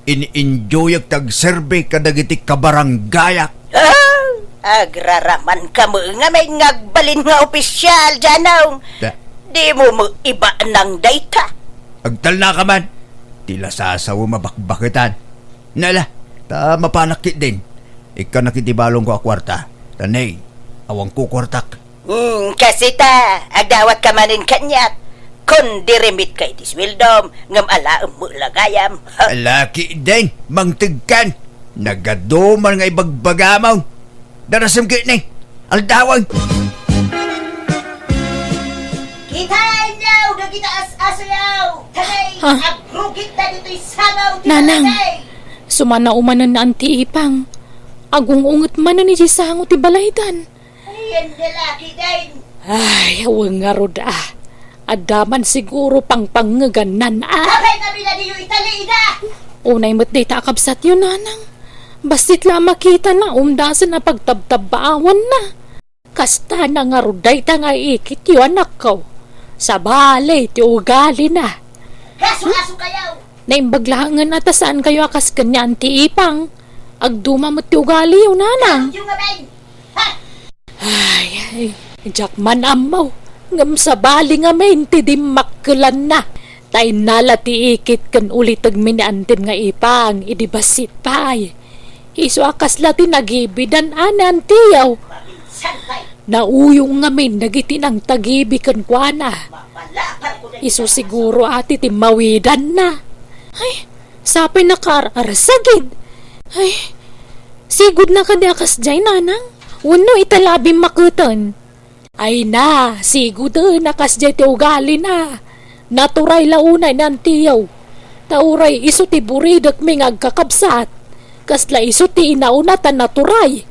In-enjoyak ti agserbi kadagiti kabaranggayak. Ah! Agraramanka met ngamin nga agbalin nga opisyal, Janong. Da. Dimo met ibanang dayta. Agtalnaka man. Ti la sasawem a bakbaketan. Nala, ta mapanak ketdin. Ikkanak iti balonko a kuarta. Ta ne, awan kukuartak. Hmm, kastoy ta, agdawatka manen kaniak. Kon dirimetka iti sueldom, ngem alaem met la gayam. Ha? Ala ketdin, mangtegkan. Nagadu man nga ibagbagamon. Darasem ketdi. Aldawen. Kitaenyo dagita as-asoyo. Tanay, ha? Agrugitda ditoy sangaw ti Nanang, nanay. Sumanaw manen ni Anti Ipang. Agung-unget manen iti sango ti balaydan. Ayan nga laki, Day. Ay, awan ngarud a. Adda man siguro pangpangngegannan a. Apay nga binadiyo italiida? Unay met dayta a kabsatyo, Nanang. Bassit la a makitana, umdasen a pagtabtabbaawanna. Kastana ngarud dayta nga iikityo, anakko. Sabali ti ugalina. Kaso-aso kayo! Naimbag laengen a ta saankayo a kas ken ni Anti Ipang. Agduma met ti ugaliyo, Nanang. Yung abay! Ha? Ay, ay, diak man ammo. Ngem sabali ngamin ti dimmakkelanna. Ta innala ti ikit ken ulitegmi ni Antim nga Ipang idi bassit pay. Isu a kasla ti nagibidan a ni Antiyo. Nauyong ngamin dagiti nangtagibi kenkuana. Isu siguro a ti timmawidanna. Ay, sapay nakaar-arsagid. Ay, sigudna kadi a kasdiay, Nanang? Wenno ita la a bimmaketen? Ay na, siguden a kasdiay ti ugalina. Naturay la unay ni Antiyo. Ta uray isu ti buridekmi nga agkakabsat. Kasla isu ti inauna ta naturay.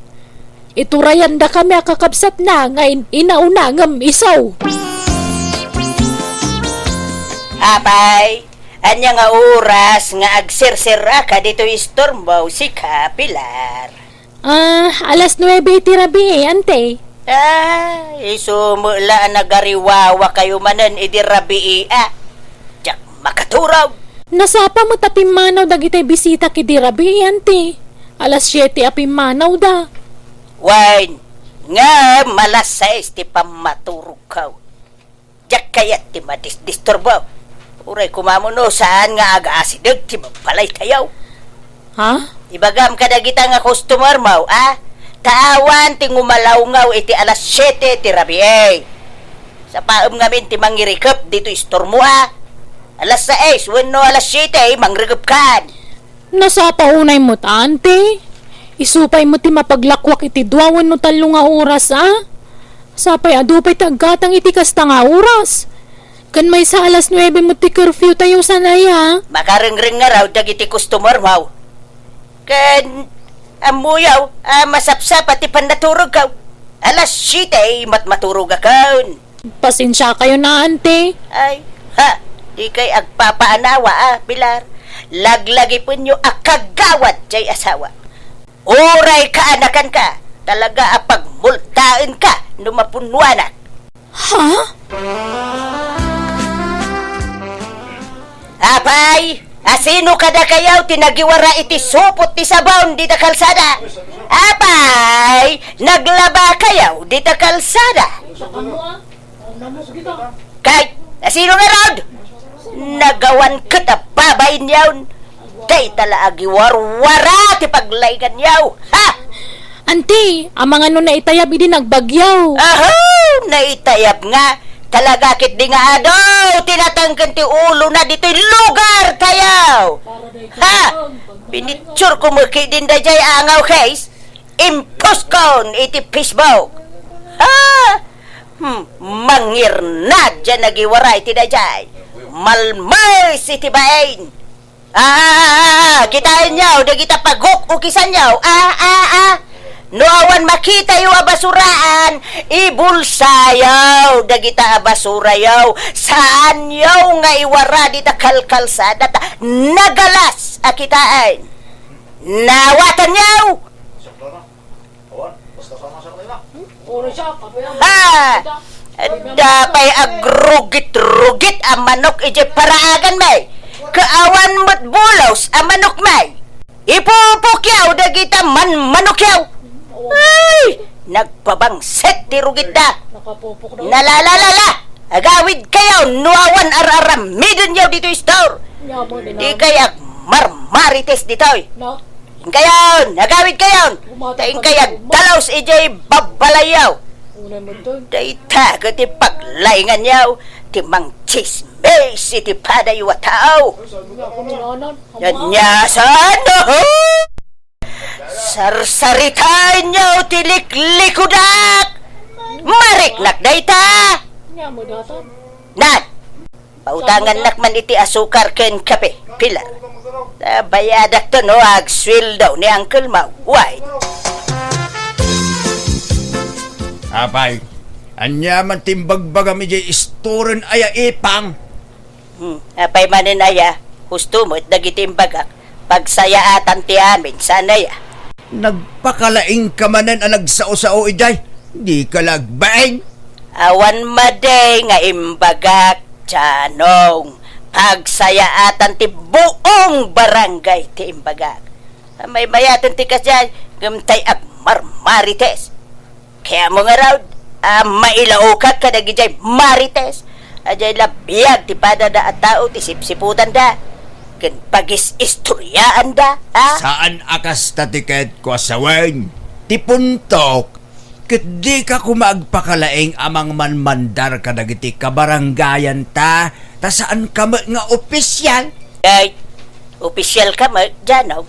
Iturayandakami a kakabsatna nga in-, inauna ngem isu. Apay, ania nga oras nga agserserraka ditoy istormo, sika, Pilar? Ah, alas nuebe iti rabii, Ante. Ah, isu met la a nagariwawakayo manen idi rabii a. Diak makaturog. Nasapa met a pimmanaw dagiti bisitak idi rabii, Ante. Alas siete a pimmanawda. Wen, ngem alas sais ti pammaturogko. Diak kayat ti madisdisturbo. Uray koma no saan nga agaasideg ti balbalay tayo. Ha? Ibagam kadagita nga customer mo, a? Ta awan ti ngumalawngaw iti alas siete ti rabii. Sapaem ngamin ti mangirikep ditoy store mo, a? Alas sais wenno alas siete, mangrikepkan. Nasapa unay met, ante. Isu pay met ti mapaglakwak iti dua wenno tallo nga oras, a? Sapay adu pay ti aggatang iti kasta nga oras. Ken maysa alas nuebe met ti curfew tayo, saan aya? Makarengreng ngarud dagiti customer mo. Ken ammoyo a masapsapa ti pannaturogko. Alas siete met maturogakon. Pasensiakayon, ante. Ay, ha, dikay agpapaanawa, a, Pilar. Laglagipenyo a kagawad jay asawa. Uray kaanakanka, talaga a pagmultaenka no mapunnoanak. Ha? Apay, asino kadakayo ti nagiwara iti supot ti sabon dita kalsada? Apay, naglabakayo dita kalsada? Kay, asino ngarud? Nagawan ket a babainyo. Dayta la agiwarwara ti paglainganyo. Ha? Anti, amangan no naitayab idi nagbagyo. Aho, naitayab nga. Talaga ket di nga adu ti natengken ti ulona ditoy lugar tayo. Ha? Pinicture ko met ketdin dayjay angaw case. Imposkon iti Facebook. Ha? Hmm, mangirnad diay nagiwaray ti dayjay. Malmes iti bain. Ah, ah, ah, ah, kitaenyo, dagita paguk-ukisanyo. Ah, ah, ah. No awan makitayo a basuraan, ibulsayo dagita a basurayo. Saanyo nga iwara dita kalkalsada ta nagalas a kitaen. Nawatanyo! Ha! Adda pay agrugit-rugit a manok idiay paraagan, may. Kaawan met bulos a manok, may. Ipupukyaw dagita manmanokyaw. Ay! Nagbabangset ti rugitda. Nalalalala! Agawid kayo no awan ar-aramidenyo ditoy store. Di kay agmarmarites ditoy. Inkayon, agawid kayon. Ta inkay agdalaus idiay babbalayyo. Dayta ket ti paglainganyo, ti mangtsismis iti padayo a tao. Ania saan? Sarsaritaenyo ti liklikudak. Mariknak dayta. Nan, pautangannak man iti asukar ken kape, Pilar. Ta bayadakto no agsueldo ni Uncle Mau. Why? Apay, ania man ti imbagbagam idiay istoren aya, Ipang? Hmm, apay manen aya, husto met dagiti imbagak, pagsayaatan ti amin, saan aya? Nagpakalaingka manen a nagsao-sao idiay, dika la agbaing. Awan madi nga imbagak, Janong. Pagsayaatan ti buong barangay ti imbagak. Maymayaten ti kasdiay, ngem tay agmarmarites. Kayatmo ngarud a mailaokak kadagijay marites, a diay la biag ti padada a tao ti sipsiputanda ken pagis-istoryaanda, a? Saan a kasta ti ketko a sawen. Ti puntok, ket dika koma agpakalaing a mangmanmandar kadagiti kabarangayanta, ta saanka met nga opisial. Ay, opisialka met, Janong.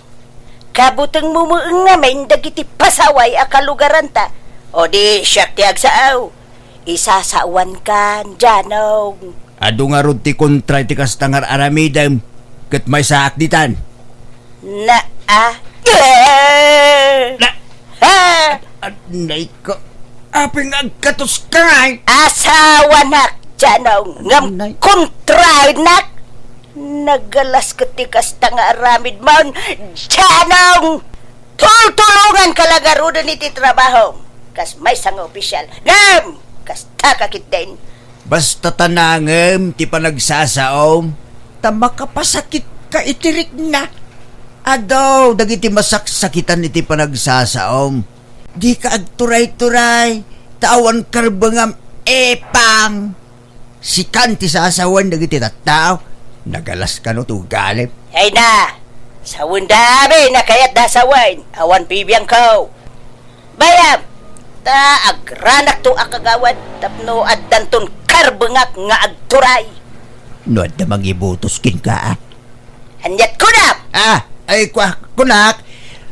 Kabutengmo met ngamin dagiti pasaway a kalugaranta. O di siak ti agsao. Isasawankan, Janong. Adu ngarud ti kontra iti kasta nga ar-aramidem, ket maysaak ditan. Na, a? Na, a? Ad-, adnay ka. Apay nga agkatoska ngay? Asawanak, Janong, ngem kontranak. Nagalas ket ti kasta nga aramidmon, Janong! Tultulonganka la ngaruden iti trabahom, kas maysa nga opisial. Ngem, kastaka ketdin. Basta ta nangem ti panagsasaom, ta makapasakitka iti rikna. Adu dagiti masaksakitan iti panagsasaom. Dika agturay-turay, ta awan karbengam, Ipang. Sikan ti sasawen dagiti tattao. Nagalas kano ti ugalim. Ay na! Sawenda amin a kayatda sawen, awan bibiangko. Bayam, ta agranakto a kagawad tapno addanton karbengak nga agturay. No adda mangibotos kenka, a? Aniat kunam? A, ay, kua-, kunak,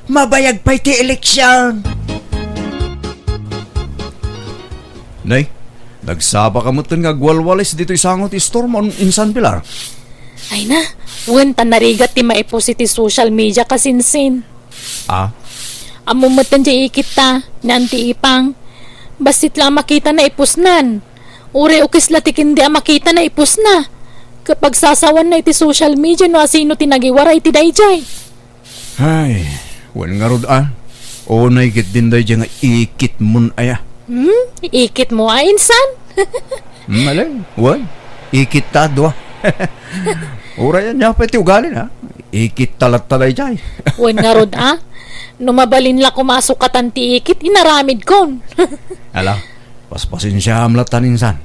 mabayag pay ti eleksion. Nay, nagsapa ka metten nga agwalwalis ditoy sango ti istormo, insan Pilar? Ay na, wen ta narigat ti maipus iti social media, kasinsin. A? Ammom metten ti ikitta, ni Anti Ipang. Bassit la a makitana ipusnan. Uray ukis la ti kindi a makitana ipusna. Ket pagsasawanna iti social media no asino ti nagiwara iti daydiay. Ay, wen ngarud a. Unay ketdin daydiay nga ikitmon aya. Hmm? Ikitmo a, insan? Hmm, alen? Wen? Ikitta a dua. Uray ania pay ti ugalina. Ikitta latta daydiay. Wen ngarud a. No mabalin la koma a sukatan ti ikit, inaramidkon. Ala, paspasensiaam latta, insan.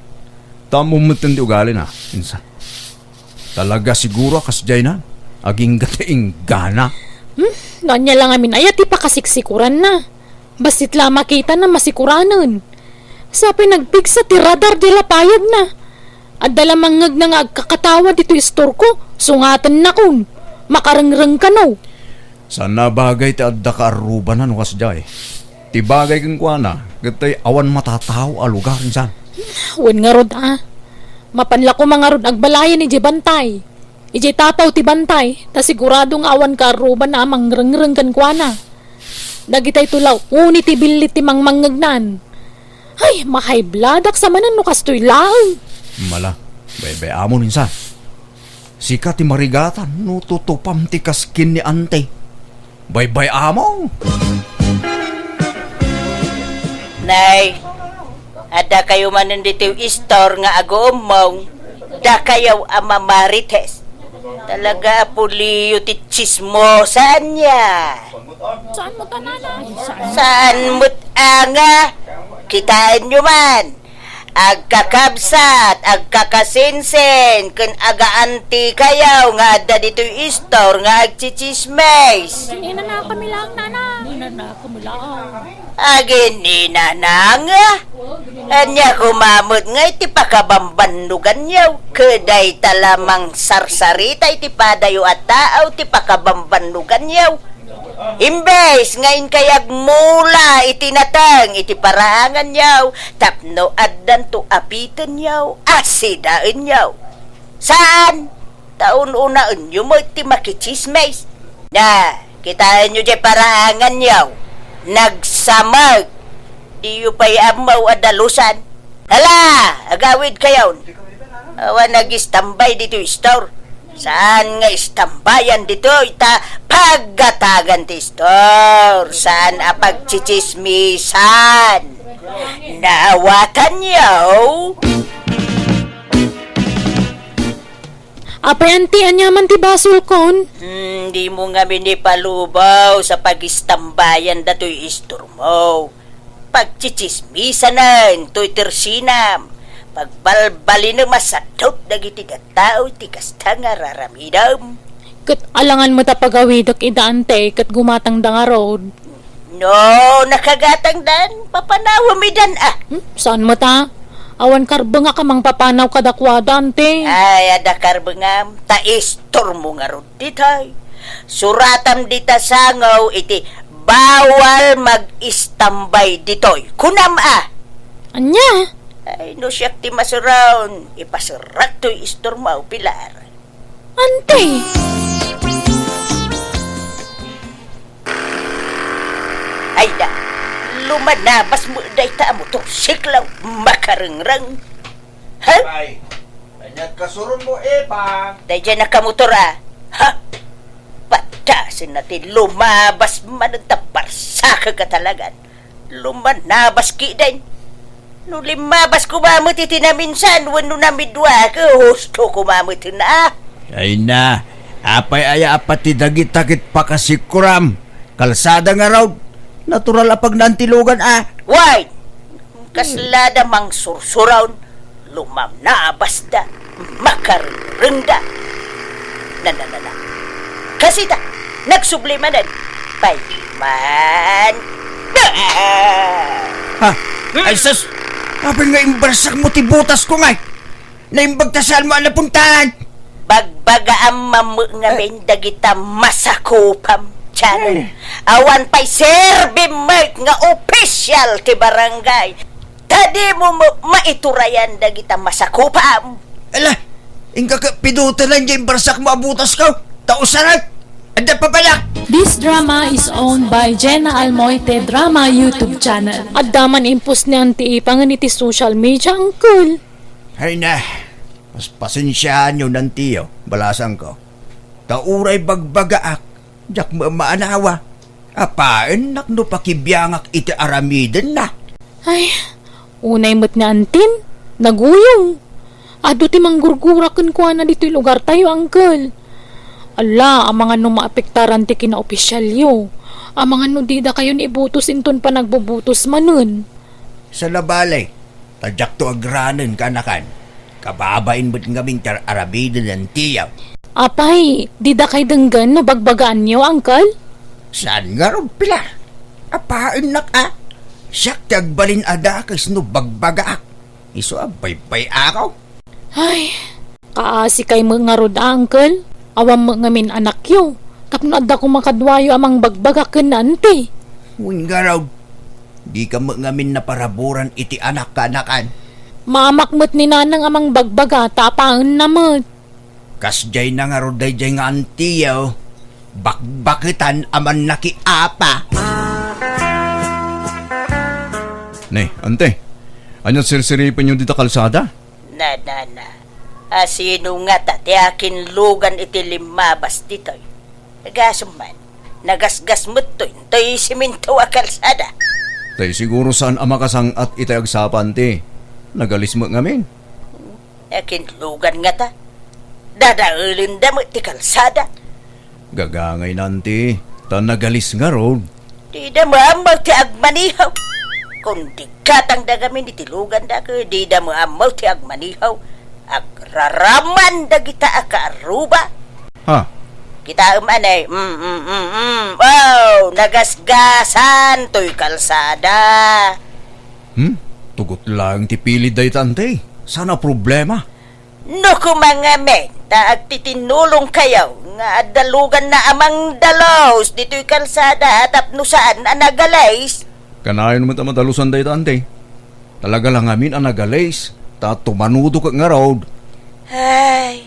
Ta ammom metten ti ugalina, insan. Talaga siguro a kasdiayna, agingga ti inggana. Hmm? No ania la ngamin aya ti pakasiksikuranna? Bassit la a makitana masikuranen. Sa pay nagpigsa ti radar diay lapayagna. Adda la mangngegna nga agkakatawa ditoy istorko, sungatennakon. Makarengreng kano. Saan a bagay ti adda kaarrubana no kasdiay. Ti bagay kenkuana, ket tay awan matatao a lugar, insan. Wen ngarud a. Mapan la koma ngarud agbalayan idiay bantay. Idiay tapaw ti bantay, ta sigurado nga awan kaarrubana a mangrengreng kenkuana. Dagitayto la uni ti billit ti mangmangngegnan. Ay, mahaybladak sa manen no kastoy laeng. Mala, baybay-amon insan. Sika ti marigatan no tutupam ti kaskin ni Ante. Baybay-amon! Nay, adda kayo manen ditoy istor nga aguummong, dakayo a mamarites. Talaga a puliyo ti tsismosa ania. Saan met a, nanay? Saan met a nga? Kitaenyo man. Agkakabsat, agkakasinsin, ken agaantikayo nga adda ditoy istor nga agtsitsismis. Inanakami laeng, nanay. Inanakami laeng. Agininanang? Ania koma met nga iti pakabambannuganyo? Ket dayta la mangsarsarita iti padayo a tao ti pakabambannuganyo. Imbes nga inkay agmula iti nateng iti paraanganyo tapno addanto a pitenyo a sidaenyo. Saan? Ta un-unaenyo met ti makitsismis. Na, kitaenyo diay paraanganyo. Nagsamag. Diyo pay ammo a dalusan. Hala, agawidkayon. Awan nagistambay ditoy istor. Saan nga istambayan ditoy ta paggatangan ti istor. Saan a pagtsitsismisan. Naawatanyo? Apay, anti, ania man ti basolkon? Hmm, dimo ngamin ipalubaw sa pagistambayan datoy istormo. Pagtsitsismisanen toy tersinam. Pagbalbalinem a sadot dagiti tattao iti kasta nga raramidem. Ket alangan met a pagawidek ida, ante, ket gumatangda ngarud. No, nakagatangdan, papanawem idan, a. Hmm? Saan met a? Awan karbengak a mangpapanaw kadakuada, ante. Ay, adda karbengam, ta istormo ngarud ditoy. Suratam dita sango iti bawal mag-istambay ditoy. Kunam, a. Ania? Ay, no siak ti masuron, ipaserak toy istormo, Pilar. Ante! Ay da, lumanabas met dayta a motorsiklo, makarengreng. Ha? Ay, aniat kasuron mo, Epang? Daydiay nakamotor, a. Ha? Padasen na ti lumabas manen ta barsakek a talagan. Lumanabas kiden. No limmabas koma met iti naminsan wenno namidua, ket husto koma met, a. Ay na, apay aya a pati dagita ket pakasikuram? Kalsada ngarud. Natural a pagnantilogan, a. Way! Kaslada mangsursuron. Lumanabasda, makarengrengda. Na, na, na, na. Kasita, Nagsubli manen. Payman. Ha? Ay, sus! Apay nga imbarsak mo ti butas ko ngay? Naimbag ta saan mo a napuntahan? Bagbagaam mammo ngamin dagita masakupam, Channel. Eh. Awan pay serbim met nga opisyal ti barangay. Ta dimo met maiturayan dagita masakupam. Ala, inka ka pidutenan diay imbarsak mo a butas ko. Ta usarak. Adda papanak. This drama is owned by Jenna Almoite Drama YouTube channel. Adda man impost ni Auntie Ipangen iti social media, Uncle. Hay na, mas pasensiaanyo, Auntie, balasangko. Ta uray bagbagaak, diak met maanawa. Apaennak no pakibiangak iti aramidenna. Ay, unay met ni Antin, naguyong. Adu ti manggurgura kenkuana ditoy lugartayo, Uncle. Ala, amangan no maapektaran ti kinaopisyalyo. Amangan no didakayon ibutos inton panagbubutos manen. Saan a bale, ta diakto agranen, kaanakan. Kababain met ngamin ti ar-aramiden ni Antiyo. Apay, didakay denggen no bagbagaanyo, Uncle? Saan ngarud, Pilar? Apaennak a. Siak ti agbalin a dakes no bagbagaak. Isu a baybay-ako. Ay, kaasikay met ngarud a, Uncle. Awan met ngamin anakyo. Tapno adda koma kaduayo a mangbagbaga ken ni Auntie. Wen ngarud, dika met ngamin naparaburan iti anak, kaanakan. Maamak met ni Nanang a mangbagbaga ta apaenna met. Kasdiay na ngarud daydiay nga Antiyo, bakbaketan a mannakiapa. Ne, Ante, ania sirsiripenyo dita kalsada? Na, na, na. A, sino ngata ti akinlugan iti limmabas ditoy? Gasum man, nagasgas met toy, toy siminto a kalsada. Tay siguro saan a makasang-at iti agsapa, Ante. Nagalis met ngamin. Akinlugan ngata? Dadaelenda met ti kalsada. Gagangay na, Ante, ta nagalis ngarud. Dida maammo ti agmanihaw. Kundi gatangda ngamin iti luganda ket dida maammo ti agmanihaw. Agraraman dagita a kaarruba. Ha? Kitaem anay. Mm, mm, mm, mm. Oh, nagasgasan toy kalsada. Hmm? Tugot laeng ti pilid dayta, Ante. Saan a problema? No koma ngamin, ta agtitinulongkayo nga adda luganna a mangdalus ditoy kalsada tapno saan a nagalis. Kanayon met a madalusan dayta, Ante. Talaga la ngamin a nagalis, ta tumanudo ket ngarud. Ay,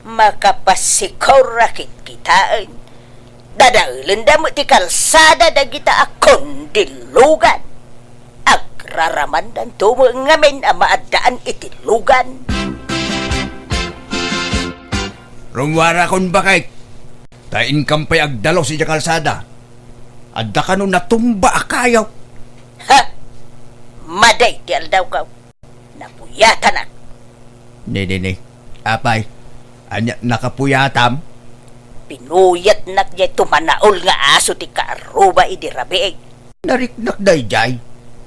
makapasikorak kitaen. Dadaelenda met ti kalsada dagita a kundilugan. Agraramandanto met ngamin a maaddaan iti lugan. Rummuarakon, baket, ta inkam pay agdalus idiay kalsada. Adda kano natumba a kayo. Ha! Madi ti aldawko. Napuyatanak. Ne, ne, ne. Apay, ania nakapuyatam? Pinuyatnak diay tumanaol nga aso ti kaarruba idi rabii. Nariknak daydiay.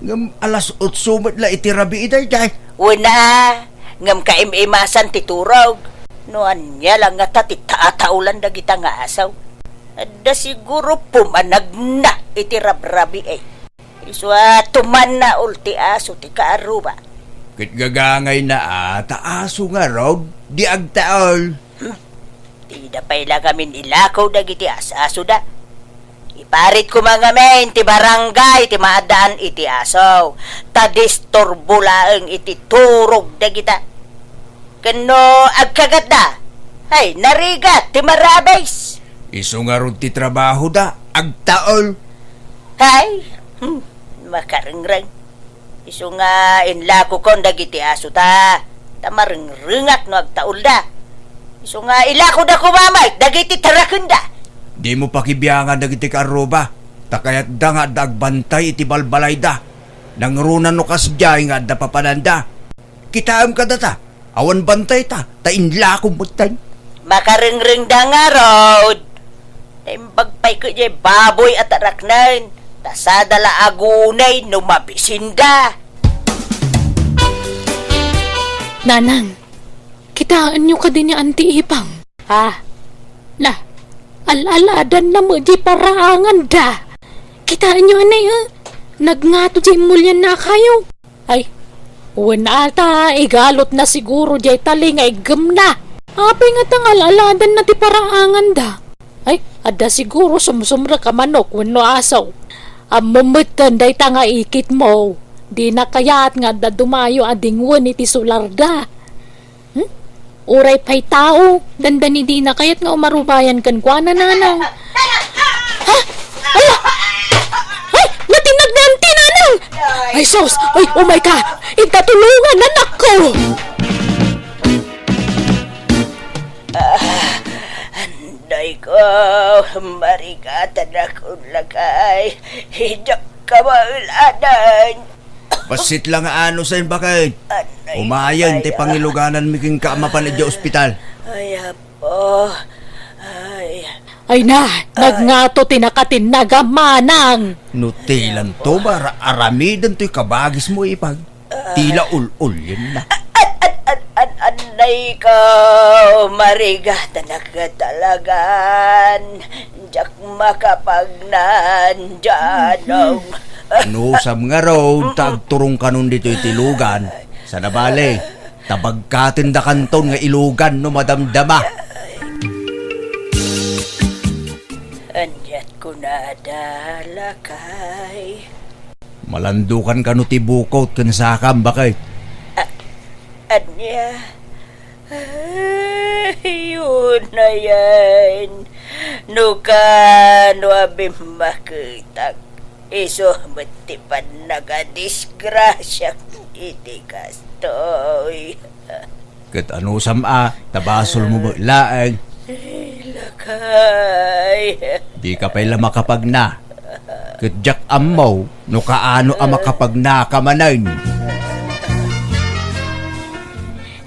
Ngem alas otso met la iti rabii daydiay. Wen a, ngem kaim-imasan ti turog. No ania la ngata ti taataolan dagita nga aso? Adda siguro pumanagna iti rabrabii. Isu a tumanaol ti aso ti kaarruba. Ket gagangayna a ta aso ngarud di agtaol. Hmm. Dida pay la ngamin ilako dagiti as-asoda. Iparit koma ngamin ti barangay ti maaddaan iti aso, ta disturbo laeng iti turog dagita. Ken no agkagatda, ay, narigat ti marabis. Isu ngarud ti trabahoda, agtaol. Ay, hmm, makarengreng. Isu nga inlakokon dagiti asota, ta marengrengak no agtaolda. Isu nga ilakoda koma met dagiti tarakenda. Dimo pakibiangan dagiti kaarruba, ta kayatda nga adda agbantay iti balbalayda. Nangruna no kasdiay nga adda papananda. Kitaem kadata, awan bantayta, ta inlakom metten. Makarengrengda ngarud. Naimbag pay ket diay baboy a taraknen, ta sada la agunay no mabisinda. Nanang, kitaenyo kadi ni Auntie Ipang? Ha? Na, Al-aladanna met diay paraanganda. Kitaenyo anay, eh. Nagngato diay immulianna a kayo. Ay, wen ata, igalotna siguro diay tali nga iggemna. Apay ngata nga al-aladanna ti paraanganda? Ay, adda siguro sumsumrek a manok wenno aso. Ammom metten dayta nga ikitmo. Dina kayat nga adda dumayo a dingwen iti solarda. Hmm? Uray pay tao, dandani dina kayat nga umarubayan kenkuana, nanang. Ha? Ala! Ay, natinnag ni Auntie, nanang! Ay, sus! Ay, umay ka! Inta tulongan, anakko! Ah, anday ko, marigatanak, lakay. Diak kabaelan. Bassit la nga anus, bakit? Anay, umayen ti ay, ah, pangilugananmi kenka a mapan idiay ospital. Ay, apo. Ay. Ay na, nagngato ti nakatinnag a manang. No tilanto, bara-, aramiden toy kabagismo, ipag. Tila ul-ulyen na. An, an, an, an, anay ka, marigatanak talagan. Diak makapagna, Janong. Anusam ngarud ta agturongkanon ditoy ti lugan. Sana bale, ta bagkatendakanton nga ilugan no madamdama. Aniat kunada, lakay? Malandukan kano ti bukot ken sakam, bakit? A-, ania? Ay, unayen, no kano a bimmaketak, isu met ti pannagadisgrasiak iti kastoy. Ket anusam a, ta basolmo met laeng. Ay, lakay. Dika pay la makapagna. Ket diak ammo no kaano a makapagnaka manen.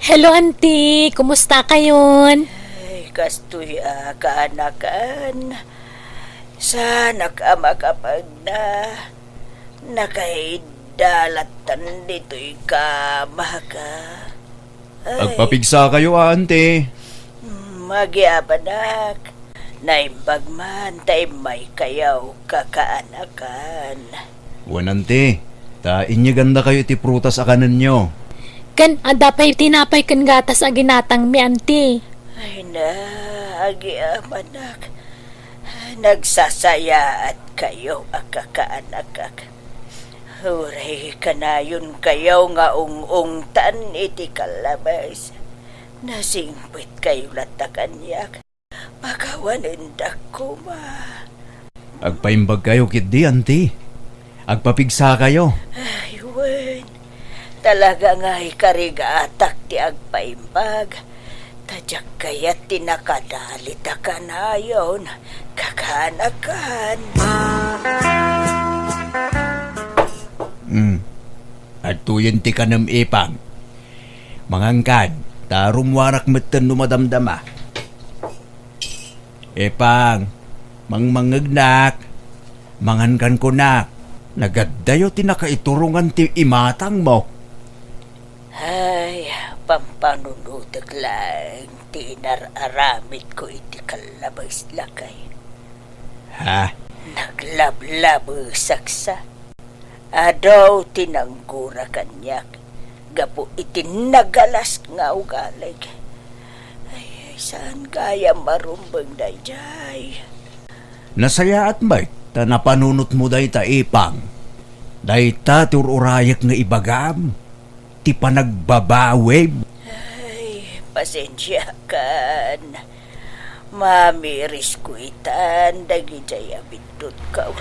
Hello, Auntie. Kumusta kayon? Ay, kastoy a kaanakan. Saanak a makapagna. Nakaidda lattan ditoy kamaka. Ay. Agpapigsa kayo, Auntie. Mm, agyamanak. Naimbag man ta immaykayo kakaanakan. Wen, Auntie, ta inyegandakayo iti prutas a kanenyo. Ken adda pay tinapay ken gatas a ginatangmi, Auntie. Ay na, agyamanak. Nagsasayaat kayo a kakaanakak. Uray kanayon kayo nga ung-ungtan iti kallabes. Nasingpet kayo latta kaniak. Pakawanendak koma. Agpaimbag kayo ketdi, Auntie. Agpapigsa kayo. Ay, wen. Talaga nga ikarigatak ti agpaimbag. Ta diak kayat ti nakadalit a kanayon, kakaanakan. Hmm. Adtoyen ti kanem, Ipang. Mangankan, ta rummuarak metten no madamdama. Ipang, mangmangngegnak, mangankan kunak, nagaddayo ti nakaiturongan ti imatangmo. Ay, pampanunotek laeng ti inar-aramidko iti kallabes, lakay. Ha? Naglablabesaksa. Adu ti nanggura kaniak gapu iti nagalas nga ugalik. Ay, saan gayam marumbeng daydiay? Nasayaat met ta napanunotmo dayta, Ipang. Dayta ti ur-urayek nga ibagam, ti panagbabawim. Ay, pasensiakan. Mamirisko itan dagidiay a biddutko.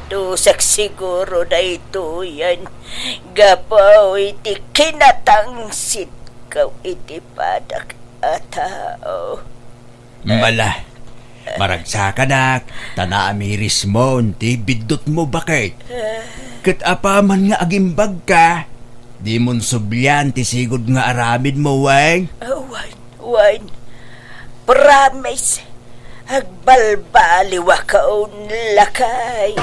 Dusak siguro daytoyen gapu iti kinatangsitko iti padak a tao. Mala, maragsakanak, ta naamirismon ti biddutmo, bakit? Ket apaman nga agimbagka, dimon sublian ti sigud nga aramidmo, wen? Wen. Wen, promise, agbalbaliwakon, lakay.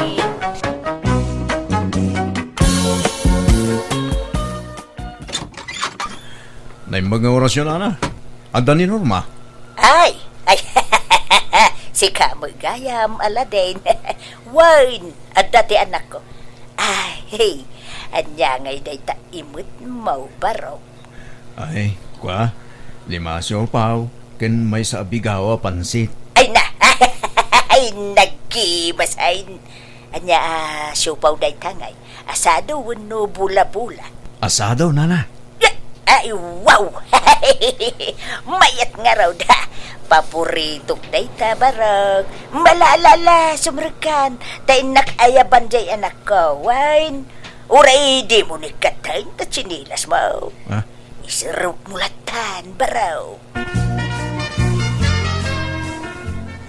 Naimbag nga orasyon, Ana. Adda ni Norma? Ay, ay, Sika met gayam, Aladdin. Wen, adda ti anakko. Ay, ania ngay dayta imetmo, barok? Ay, kua, lima a siopaw, ken maysa a bigao a pansit. Ay na! Ay, nagkimasain. Ania a siopaw dayta ngay? Asado wenno bola-bola? Asado, nana. Ay, wow! Mayat ngarud, ha? Paboritok dayta, barok. Malala, sumrekkan. Ta innak ayaban jay anakko, wen. Uray dimo ni katten ta tsinelasmo. Ah? Iserrek mo lattan, barok.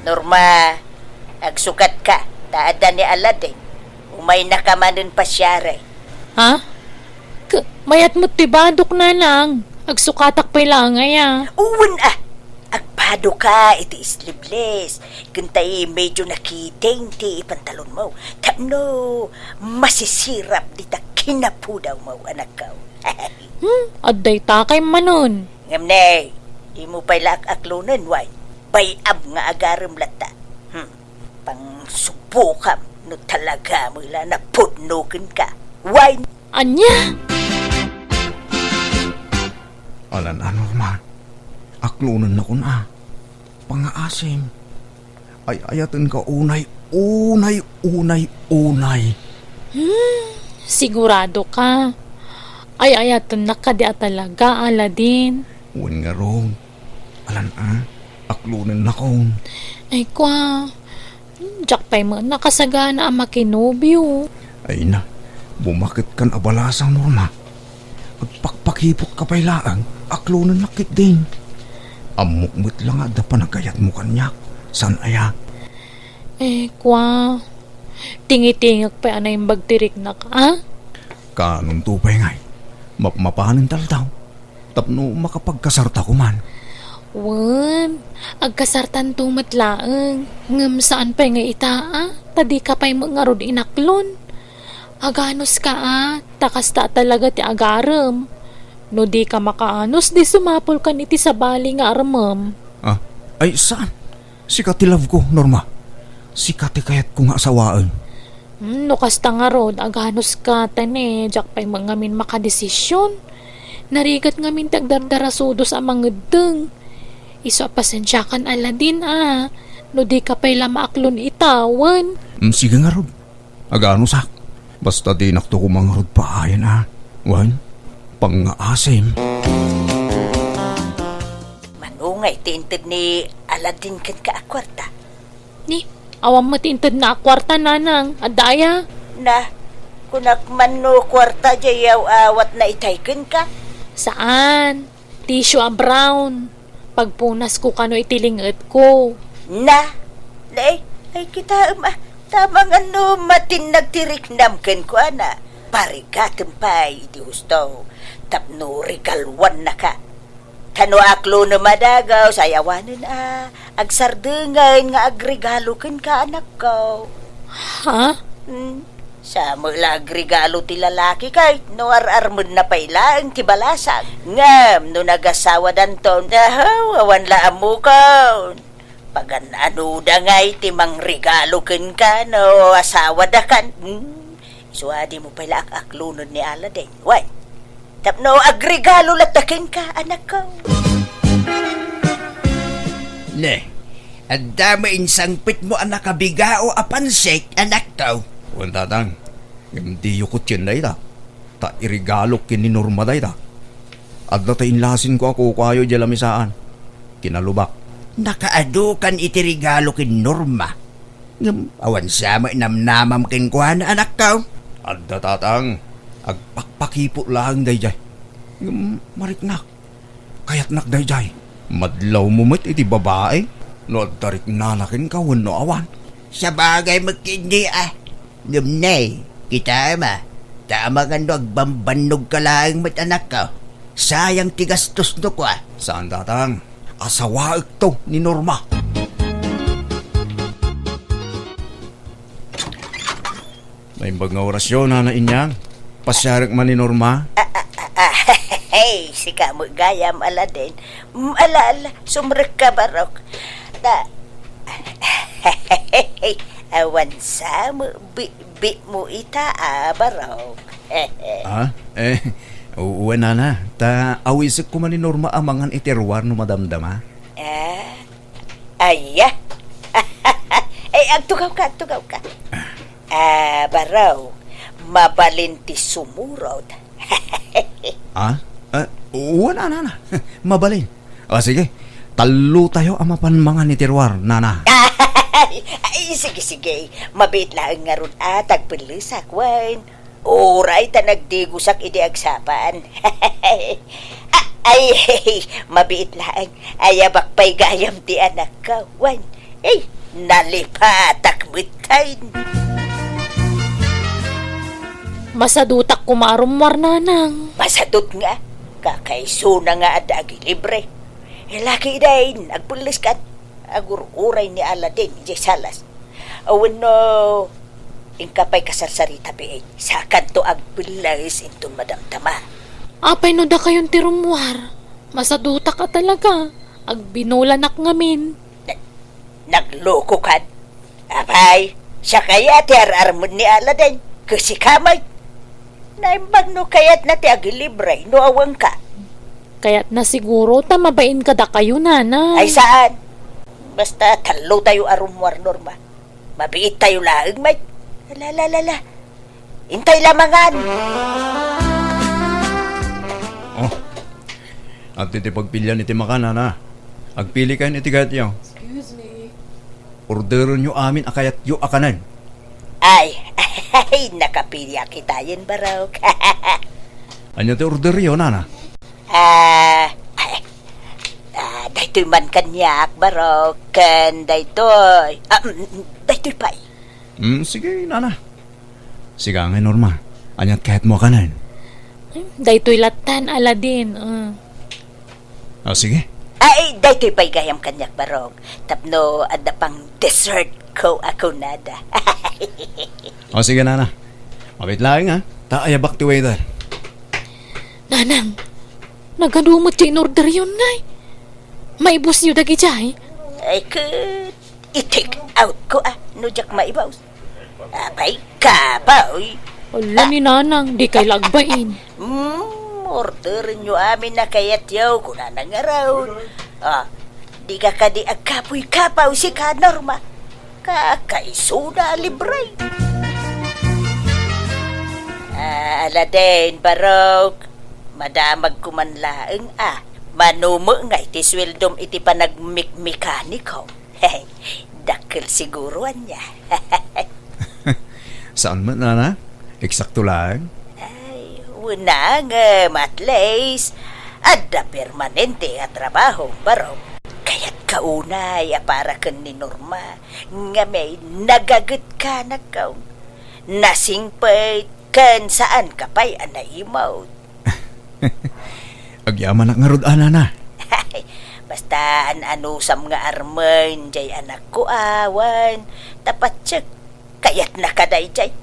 Norma, agsukatka, ta adda ni Aladdin. Umaynaka manen pasiari. Ha? K-, mayat met ti badok, nanang. Agsukatak pay laeng aya. Wen a, agbadoka iti sleeveless. Ken tay medyo nakiting ti pantalonmo. Tapno masisirap dita kinapudawmo, anakko. Hmm, adda ita kay manen. Ngem ne, dimo pay la ak-aklonen, wen? Bay-am nga agarem latta. Hmm, pangsubbokam no talaga met la napudno kenka, wen? Ania? Alan a, Norma. Aklonennakon a. Pangngaasim. Ay-ayatenka unay, unay, unay, unay. Hmm, sigurado ka? Ay-ayatennak kadi a talaga, Aladdin? Wen ngarud. Alan a, aklonennakon. Ay, kua. Hmm, diak pay met nakasagana a makinobio. Ay na, bumaketkan a balasang, Norma. Agpakpakipotka pay laeng, aklonennak ketdin. Ammok met la nga adda panagayatmo kaniak, saan aya? Eh, kua, tingitingek pay a naimbag ti riknak, a? Kaanonto pay ngay, mapmapanen ti aldaw, tapno makapagkasartako man. Wen, agkasartanto met laeng, ngem saan pay nga ita, a? Ta dika pay met ngarud inaklon. Aganuska a, ta kasta a talaga ti agarem. No dika makaanos, di sumapulkan iti sabali nga armem. Ah, ay, saan? Sika ti love ko, Norma. Sika ti kayatko nga asawaen. Hmm, no kasta ngarud, aganuska, ta ne, diak pay met ngamin makadesision. Narigat ngamin ti agdardarasudos a mangeddeng. Isu a pasensiakan, Aladdin, a. No dika pay la maaklon ita, wen. Hmm, sige ngarud. Aganusak. Basta dinakto koma ngarud paayen a. Wen, pangngaasim. Mano ngay ti inted ni Aladdin kenka a kuarta? Ni, awan met ti intedna a kuarta, nanang. Adda aya? Na, kunak man no kuarta jay aw-awatna itay kenka? Saan. Tissue a brown. Pagpunasko kano iti ling-etko. Na? Nay, ay kitaem a, ta amangan no matinnag ti riknam kenkuana. Parigatem pay iti husto, tapno regaluannaka. Ta no aklonem a dagus, ay awanen a, agsardengen nga agregalo kenka, anakko. Ha? Hmm. Sa met la agregalo ti lalaki ket no ar-armenna pay laeng ti balasang. Ngem no nagasawadanton, ahaw, awan la ammokon. Pagan-anoda ngay ti mangregalo kenka no asawadakan? Hmm? Isu a dimo pay la ak-aklonen ni Aladdin. Wen, tapno agregalo latta kenka, anakko. Ne, adda met insangpetmo a nakabigao a pansit, anakko? Wen, tatang. Ngem diyo kutien dayta, ta iregalok ken ni Norma dayta. Adda ta inlasinko a kukuayo idiay lamisaan. Kinalubak. Nakaadukan iti regalo ken Norma. Ngem awan sa met namnamam kenkuana, anakko? Adda, tatang. Agpakpakipot laeng daydiay. Ngem mariknak. Kayatnak daydiay. Madlawmo met iti babai no adda riknana kenka wenno awan. Sabagay met ketdi a. Ngem ne, kitaem a, ta amangan no agbambannogka laeng met, anakko. Sayang ti gastosno kua. Saan, tatang. Asawaekto ni Norma. Naimbag nga orasyon, Nana Inyang. Pasiarek man ni Norma. Ah, ah, ah, ah, hey, sika met gayam, Aladdin. Mm, ala, ala, sumrekka, barok. Ta, Awan sa mo, bi-, bi mo ita, a, Barok. Ah, eh, wen, nana, ta awisek koma ni Norma a mangan iti ruar no madamdama. Ah, aya. Eh, agtugawka, agtugawka. Ah, Barok, mabalin ti sumurot. Ah? Eh, wen, nana. Mabalin. Ah, sige. Tallotayo a mapan mangan iti ruar, nana. Ay, sige, sige. Mabiit laeng ngarud a tagpellesak, wen. Uray ta nagdigosak idi agsapaan. A-, ay, mabiit laeng. Ayabak pay gayam ti anakko, wen. Ay, nalipatak metten. Masadutak koma a rummuar, nanang. Masadut nga, kakaisuna nga adda agilibre. Laki dayn, agpelleskan. Agur-uray ni Aladdin idiay salas. Wenno, inka pay kasarsarita, biit. Sakanto agpelles inton madamdama. Apay no dakayon ti rummuar? Masadutak a talaga. Agbinolanak ngamin. Na-, naglokokan. Apay, siak aya ti ar-armen ni Aladdin. Ket sika met. Naimbag no kayatna ti agilibre no awanka. Kayatna siguro ta mabain kadakayo, nana. Ay, saan? Basta tallotayo a rummuar, Norma. Mabiittayo laeng met. La, la, la, la. Intay la mangan. Oh. Adda ti pagpilian iti makan, nana. Agpilikayon iti kayatyo. Excuse me. Orderenyo amin a kayatyo a kanen. Ay, ay, nakapiliak itayen, Barok. Ania ti orderyo, nana? Ah, ay, ah, daytoy man kaniak, Barok, ken daytoy. Ah, mm, mm, daytoy pay. Mm, sige, nana. Sika ngay, Norma. Aniat kayatmo a kanen? Ay, daytoy lattan, Aladdin. Ah. Ah, sige. Ay, daytoy pay gayam kaniak, Barok. Tapno adda pang dessert ko a kunada. Ah, sige, nana. Mabiit laeng, ha? Ta ayabak ti waiter. Nanang, nagadu met ti inorderyon, ngay. Maibusyo dagidiay? Ay, ket i-take out ko, ah, no diak maibus. Apay, kapoy. Ala ni nanang, dikay la agbain. Hmm, orderenyo amin a kayatyo, kunana ngarud. Ah, dika kadi agkapoy-kapoy, sika, Norma. Kakaisuna a libre. Ah, Aladdin, Barok, madamagko man laeng, ah. Mano met ngay ti sueldom iti panagmekmekaniko? Dakkel siguro ania. Saan met, nana? Eksakto laeng? Ay, wen, ngem at least, adda permanente a trabaho, Barok. Kayatko unay a para ken ni Norma, ngem nagagetka, nagkaw. Nasingpet ken saanka pay a naimut. Agyamanak ngarud, a, nana. Basta an-anusam nga armen diay anakko, awan, ta patiek, kayatnaka daydiay.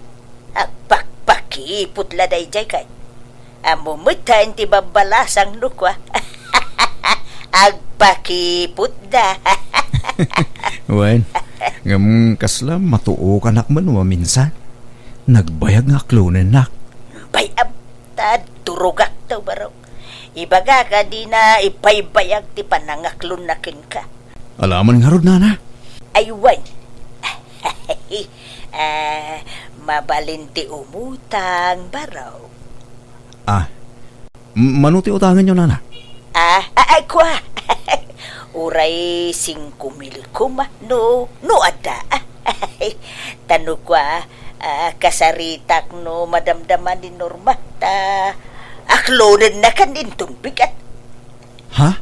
Agpakpakipot la daydiay, ket ammom met ti babbalasangno kua. Agpakipotda. Wen, ngem kasla matuokanak met maminsan. Nagbayag nga aklonennak. Bay-am, ta durogakto, Barok. Ibagak a dina ipaybayag ti panangaklonna kenka. Alaman ngarud, nana? Ay, wen. Ah, mabalin ti umutang, Barok. Ah, m-, mano ti utangenyo, nana? Ah, ah, ay, kua. Uray singko mil koma, no, no adda. Ta no kua, ah, kasaritak no madamdama ni Norma, ta aklonennakan inton bigat. Ha?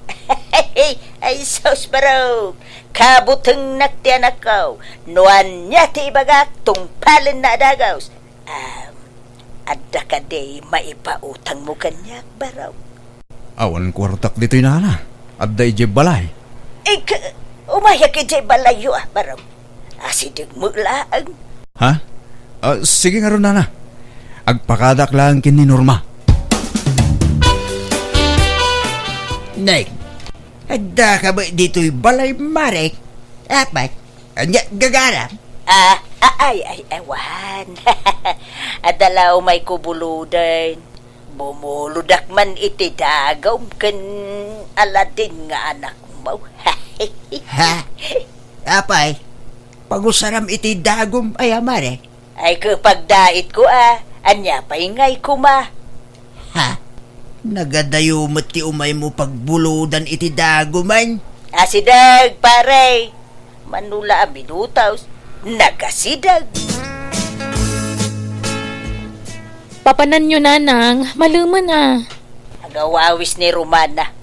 Ay, sus, Barok. Kabutengnak ti anakko. No ania ti ibagak, tungpalenna a dagus. Ah, adda kadi maipautangmo kaniak, Barok? Awan kuartak ditoy, nana. Adda idiay balay. Ik-, umayak idiay balayyo, ah, Barok. Asideg met laeng. Ha? Ah, sige ngarud, nana. Agpakadak laeng ken ni Norma. Neng, adda ka ba ditoy balay, Marek? Apay, Ania, gagaram? Ah, ah, ay, ay, awan. Adda la umayko buluden. Bumuludak man iti dagum ken Aladin nga anakmo. Ha? Apay, pagusaram iti dagum aya, Mare? Ay, ket pagdaitko a, ania pay ngay koma? Ha? Nagadayo met ti umaymo pagbuludan iti dagumen? Asideg, pare! Mano la a minutos, nagasideg! Papananyo, nanang, malemen a. Agawawis ni Romana.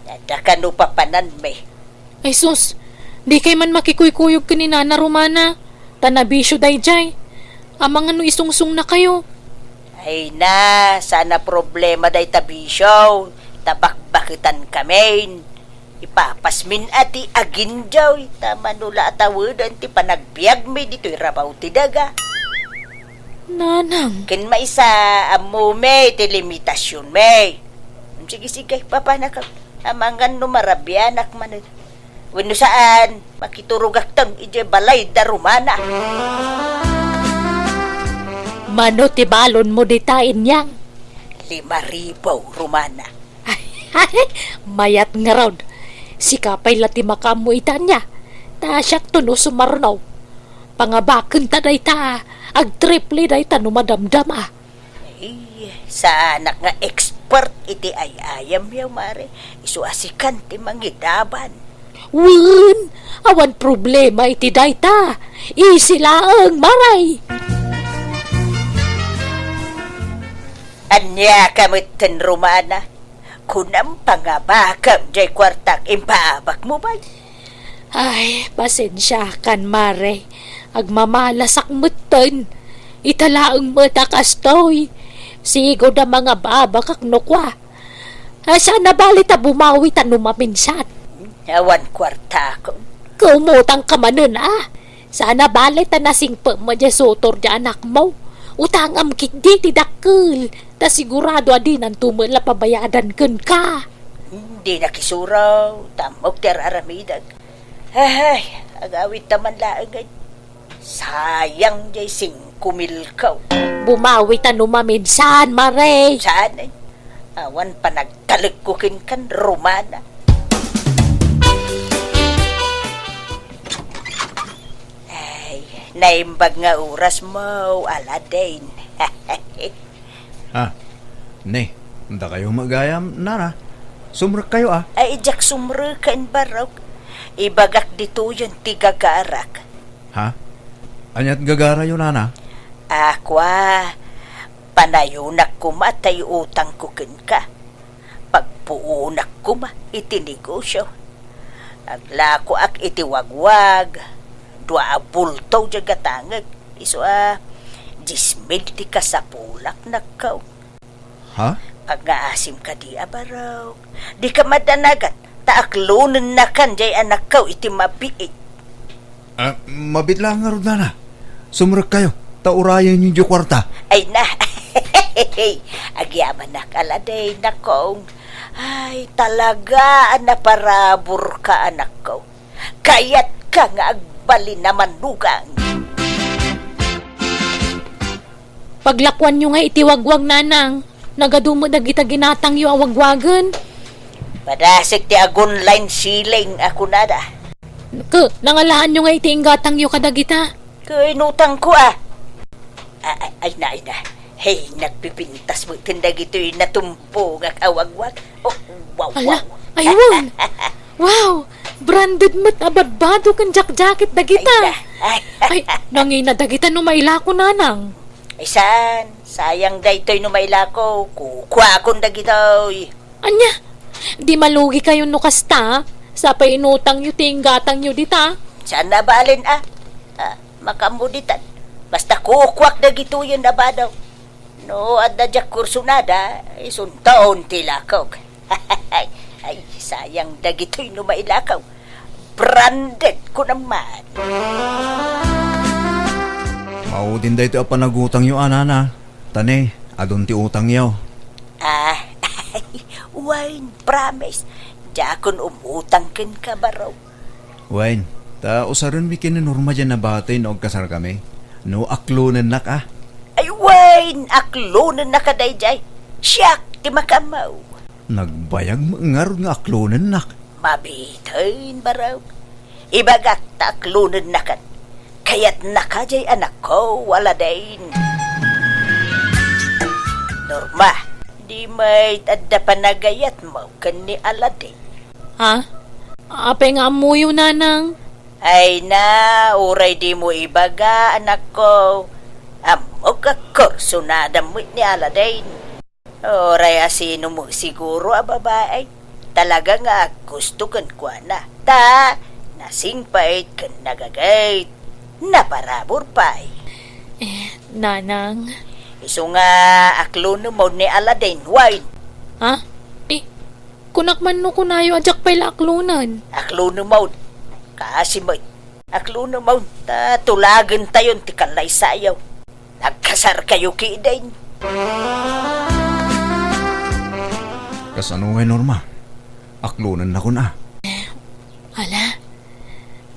Adda kano papananmi. Ay sus, dikay man makikuykuyog ken ni Nana Romana, ta nabisio daydiay. Amangan no isungsungnakayo. Ay na, saan a problema dayta bisio, ta bakbaketankamin. Ipapasmin a ti agindiay, ta mano la a taweden ti panagbiagmi ditoy rabaw ti daga. Nanang. Ken maysa, ammomi ti limitasionmi. Sige, sige, papanaka. Amangan no marabianak manen. Wenno saan, makiturogakton idiay balay da Romana. Mano ti balonmo dita, Inyang? Lima ribu, Romana. Mayat ngarud. Sika pay la ti makaammo ita, ania? Ta siakto no sumarno. Pangabakenta dayta, agtriple dayta no madamdama. Ay, saanak nga expert iti ay-ayamyo, Mare. Isu a sikan ti mangidaban. Wen, awan problema iti dayta. Easy laeng, Mare. Ania ka metten, Romana? Kunam, pangabakam jay kuartak impaabakmo, bay. Ay, pasensiakan, Mare. Agmamalasak metten. Ita laeng met a kastoy. Sigud a mangababakak no kua. Ay, saan a bali ta bumawi ta no maminsan. Awan kuartakon. Kumutang ka manen, a? Saan a bali ta nasingpem met diay sutor diay anakmo. Utangam ketdi ti dakkel. Ta sigurado a dinanto met la pabayadan kenka. Di nakisuro, ta ammok ti ar-aramidek. Ay, agawidta man laeng, ay. Sayang jay singko milko. Bumawi ta no maminsan, Mare. Saan, ay? Awan panagtalekko kenkan, Romana. Ay, naimbag nga orasmo, Aladin. Ha? Ne, dakayo met gayam, nana. Sumrekkayo, a. Ay, diak sumreken, barok. Ibagak ditoyen ti gagarak. Ha? Aniat gagarayo, nana? A, kua, panayonak koma tay utangko kenka. Pagpuonak koma iti negosio. Aglakoak iti wagwag, dua a bulto diay gatangek, isu a dies mil ti kasapulak, nakkaw. Ha? Pangngaasim kadi a barok. Dika madanagan, ta aklonennakan diay anakkaw iti mabiit. A, mabiit laeng ngarud, nana. Sumrekkayo, ta urayenyo diay kuarta. Ay na. Agyamanak, Aladin, nakong. Ay, talaga a naparaburka, anakko. Kayatka nga agbalin a mannugang. Paglakuanyo ngay iti wagwag, nanang. Nagadu met dagita ginatangyo a wagwagen. Padasek ti agun-line ceiling a kunada. Ket, nangalaanyo ngay iti inggatangyo kadagita? Ket inutangko, a. A-, a-, ay na, ay na. Hey, nagpipintas metten dagitoy natumpongak a wagwag. Oh, wow, ala, wow. Ay, wow. Wow! Branded met a badbado ken jackjacket dagita. Ay, na. Ay, nangina dagita no mailako, nanang. Ay, saan? Sayang daytoy no mailako. Kukuakon dagitoy. Ania? Di malugikayo no kasta? Sapay inutangyo ti inggatangyo dita. Saan a balen, a? A, makaammo ditan. Basta kukuak dagitoyen a bado. No adda diak kursunada, isunton ti lakok. Ay, sayang dagitoy no mailakaw. Branded ko naman. Maudin daytoy a panagutangyo, a, nana. Ta ne, adun ti utangyo. A, wen, promise. Diakon umutang kenka, baro. Wen, ta Ah, usarenmi ken ni Norma diay nabati no agkasarkami. No aklonennak, ah. Ay, wen, aklonennaka daydiay. Siak ti makaammo. Nagbayag met ngarud nga aklonennak. Mabiten, barok. Ibagak ta aklonennakan. Kayatnaka diay anakko, Aladdin. Norma, di met adda panagayatmo ken ni Aladdin. Ha? Apay nga ammoyo, nanang? Ay na, uray dimo ibaga, anakko. Ammok a kursunada met ni Aladdin. Uray asino met siguro a babai. Talaga nga aggusto kenkuana. Ta, nasingpet ken nagagayt. Naparabur pay. Eh, nanang. Isu nga aklonem maud ni Aladdin, wen. Ha? Eh, kunak man no kunayo a diak pay la aklonen. Aklonem maud. Kaasi met. Aklonem maud ta tulagentayon ti kallaysayo. Nagkasarkayo ketdin. Kasano ngay, Norma? Aklonennakon, ah. Ala,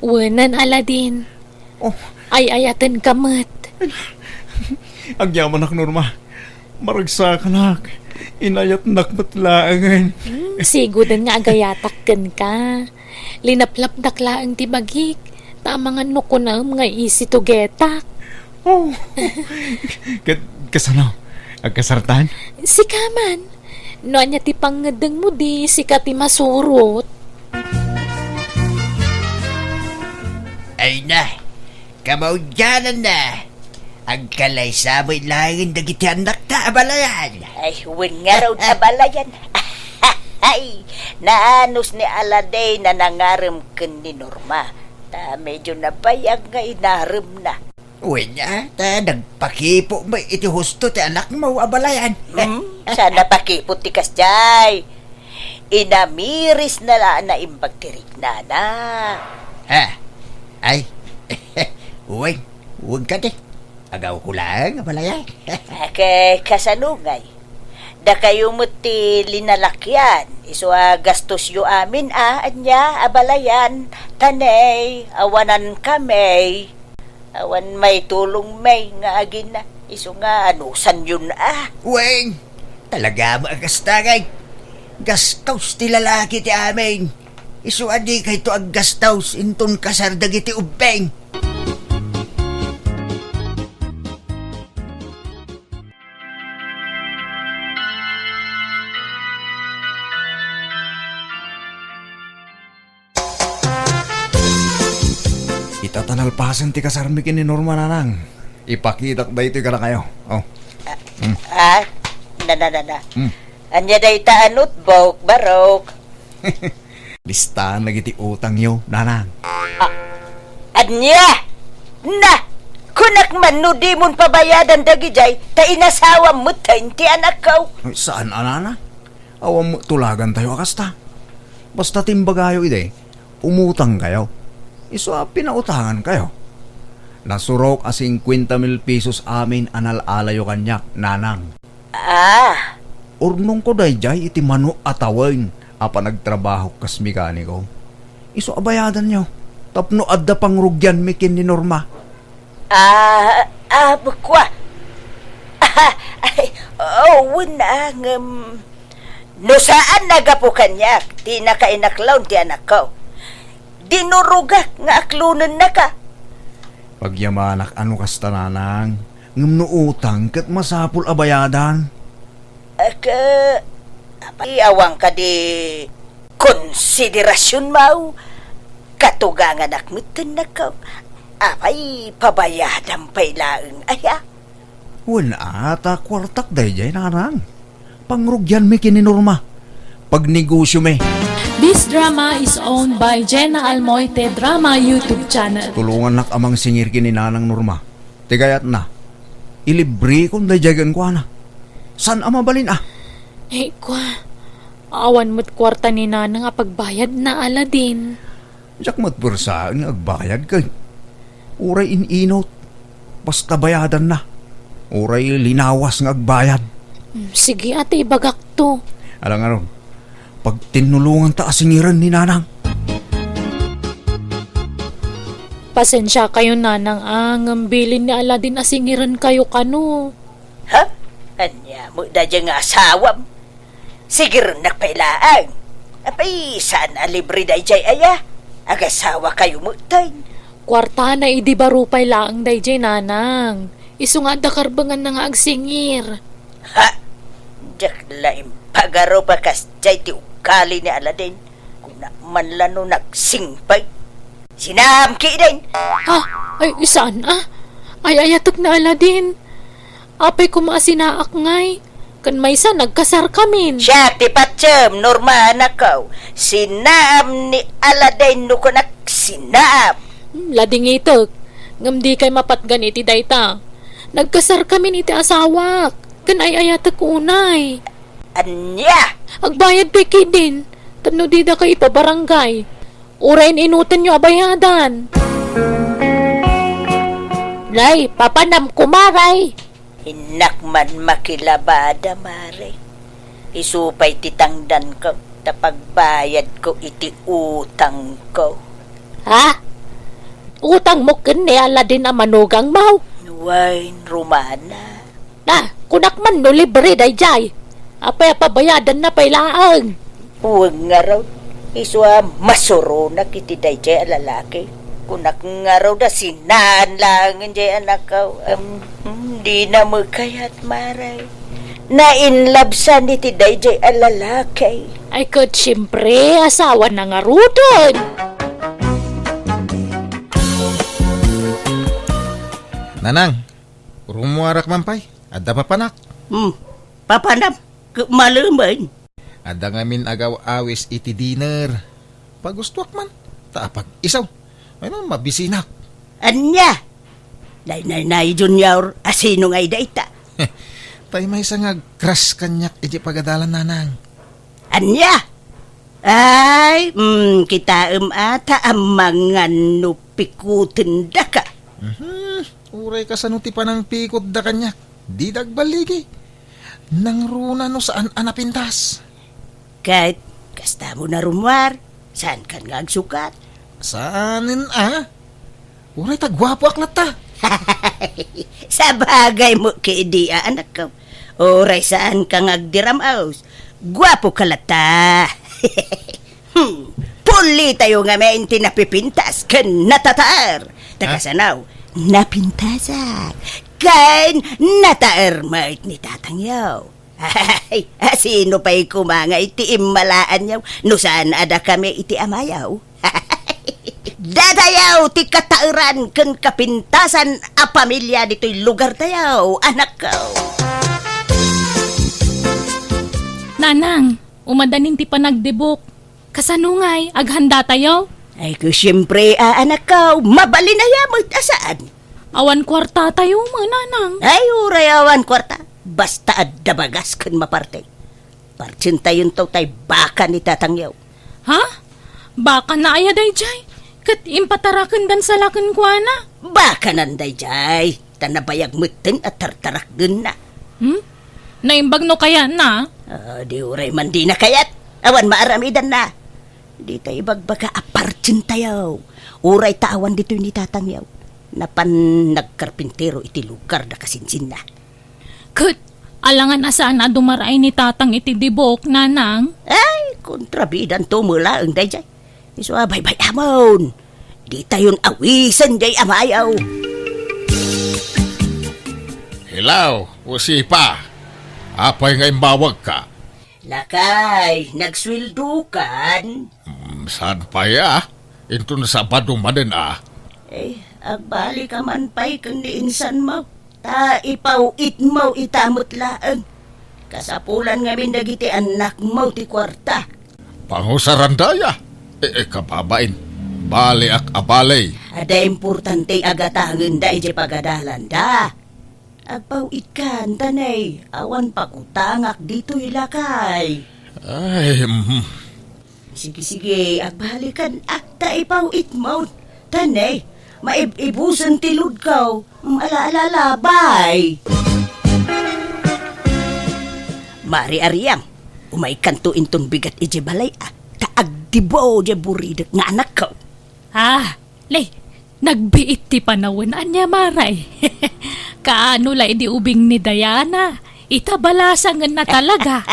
wenen, Aladdin. Oh. Ay-ayatenka met. Agyamanak, Norma. Maragsakanak. Inayatnak met laengen. Hmm, siguden nga agayatak kenka. Linaplapdak laeng ti bagik. Ta amangan no kunam nga isitugetak. Oh. Ket kasano? Agkasartan? Sika man. No ania ti pangngeddengmo, di sika ti masurot. Ay na, kamaudiananna. Agkalaysa met laeng dagiti annakta, abalayan. Ay, wen ngarud, abalayan. Ay, naanus ni Aladdin a nangarem ken ni Norma. Ta medyo nabayag nga inaremna. Wen, ah, ta nagpakipo met iti husto ti anakmo, abalayan. Hmm, saan a pakipo ti kasdiay. Inamirisna la a naimbag ti riknana. Ha? Ay, wen, wen kadi. Agawko laeng, abalayan. Ket kasano ngay? Dakayo met ti linalakian, isu a gastosyo amin a, ania, abalayan, ta nay, awanankami. Awan maitulongmi nga agina, isu nga anusanyon a. Wen, talaga met a kasta ngay. Gastos ti lalaki ti amin. Isu a dikayto aggastos inton kasar dagiti ubbing. Ita ta nalpasen ti kasarmi ken ni Norma, nanang. Ipakitak daytoy kadakayo. Oh. Ah, na, na, na, na. Hmm. Ania dayta a notebook, barok? Listaan dagiti utangyo, nanang. Ah, ania? Na, kunak man no dimon pabayadan dagidiay, ta inasawam metten ti anakko. Ay, saan a, nanang? Awan met tulagantayo a kasta. Basta ti imbagayo idi, umutangkayo. Isu a pinautangankayo. Nasurok a singkuenta mil pesos amin a nal-alayo kaniak, nanang. Ah. Urnongko daydiay iti mano a tawen a panagtrabahok kas mekaniko. Isu a bayadanyo tapno adda pangrugianmi ken ni Norma. Ah, ah, kua. Ah, ay, oh, wen a, ngem no saan a gapu kaniak ti nakainaklon ti anakko. Dinurogak nga aklonennaka. Pagyamanak a no kasta, nanang, ngem no utang ket masapul a bayadan. Ket, apay, awan kadi konsiderasionmo? Katuganganak metten, anakko. Apay, pabayadam pay laeng aya? Wen a, ta kuartak daydiay, nanang. Pangrugianmi ken ni Norma. Pagnegosiomi. This drama is owned by Jenna Almoite Drama YouTube channel. Tulongannak a mangsingir ken ni Nanang Norma. Ti kayatna, ilibrekon daydiay kenkuana. Saan a mabalin a? Eh, kua, awan met kuarta ni Nanang a pagbayadna, Aladdin. Diak met puersaen nga agbayad ket uray in-inut, basta bayadanna. Uray linawas nga agbayad. Hmm, sige, ate, ibagakto. Ala ngarud, pagtinnulonganta a singiren ni Nanang. Pasensiakayo, nanang, a ngem bilin ni Aladin a singirenkayo kano. Ha? Ania met daydiay nga asawam? Sigirennak pay laeng. Apay, saan a libre daydiay aya? Agasawakayo metten. Kuartana idi baro pay laeng daydiay, nanang. Isu nga adda karbenganna nga agsingir. Ha? Diak la impagarup a kasdiay ti ugali ni Aladin. Kunak man la no nagsingpet. Sinaam ketdin. Ha? Ay, saan a? Ay-ayatek ni Aladin. Apay koma a sinaak ngay? Ken maysa nagkasarkamin. Siak ti patiem, Norma, anakko. Sinaam ni Aladin no kunak sinaam. Hmm, ladingitek. Ngem dikay mapatgan iti dayta. Nagkasarkamin iti asawak. Ken ay-ayatek unay. Ania? Agbayad pay ketdin. Tapno didakay ipabarangay. Uray in-inutenyo a bayadan. Nay, papanam, kumare. Innak man makilabada, mare. Isu pay ti tangdanko, ta pagbayadko iti utangko. Ha? Utangmo ken ni Aladin a manugangmo? Wen, Romana. Na, kunak man no libre daydiay. Apay a pabayadanna pay laeng? Wen ngarud, isu a masuronak iti daydiay a lalaki. Kunak ngarud a sinaen laengen diay anakko. Em, hmm, dina met kayat, mare. Nainlabsan iti daydiay a lalaki. Ay, ket siempre, asawana ngaruden. Nanang, rumuarak man pay. Adda papanak. Hmm, papanam, ket malemen. Adda ngamin agaw-awis iti dinner. Pagustoak man, ta apag-isu. Maynan mabisinak. Ania? Nay, nay, nay, Junior, asino ngay dayta? Tay maysa nga agcrush kaniak iti pagadalan, nanang. Ania? Ay, mm, kitaem a ta amangan no pikutendaka. Mhm. Uray kasano ti panangpikutda kaniak, dida agballigi. Nangruna no saan a napintas. Ket, kasta mo narumuar, saankan nga agsukat? Saanen a? Uray ta guapoak latta. Sabagay mo kidi a anakko. Uray saanka nga agdiram-os, guapoka latta. Hmm, pulitayo ngamin ti napipintas ken natataer. Ta kasano, napintasak ken nataer met ni tatangyo. Ay, asino pay koma nga iti immalaanyo no saan a dakami iti amayo? Datayo ti kataeran ken kapintasan a pamilia ditoy lugartayo, anakko. Nanang, umadanin ti panagdibuk. Kasano ngay, aghanda tayo? Ay, ko, siyempre, a, anakko, mabalin aya met a saan. Awan kuarta tayo, mananang. Ay, uray awan kuarta. Basta adda bagas ken maparte. Partsentayon tayo tay baka ni tatangyo. Ha? Baka na aya dayjay? Ket impatarakendan sa la kenkuana? Bakanan dayjay. Ta nabayag metten a tartarakdenna. Hmm? Naimbag no kayatna? Ah, di uray man dina kayat. Awan maaramidanna. Dita ibagbaga a partsentayo. Uray ta awan ditoy ni tatangyo. Napan nagkarpintero iti lugar da kasinsinna. Ket, alangan a saan a dumaraay ni tatang iti dibuk, nanang? Ay, kontrabidanto met laeng dayjay. Isu a baybay-amon. Ditayon awisen jay amayo. Hello, Usipa. Apay nga imbawagka? Lakay, nagsueldokan? Hmm, saan pay a? Inton Sabado manen a? Eh, agbalik ka man pay ken ni insan mo. Ta ipaw-itmo ita met laeng. Kasapulan ngamin dagiti annakmo ti kuarta. Pangusaranda aya? E, e, kababain. Baliak a bali. Adda importante a gatangenda idiay pagadalanda. Agpaw-itkan, tanay. Awan pakutangak ditoy lakay. Ay, mhm. Sige, sige, agbalikan, ta ipaw-itmo. Tanay, maib-ibusen ti load ko. Mm, ala, ala, ala, bye. Mari-ariam, umaykanto inton bigat idiay balay, a, ta agdibo diay buridek nga anakko. Ah, lay, Nagbiit ti panawen ania, Maray. Kaano la idi ubing ni Diana? Ita balasangenna talaga.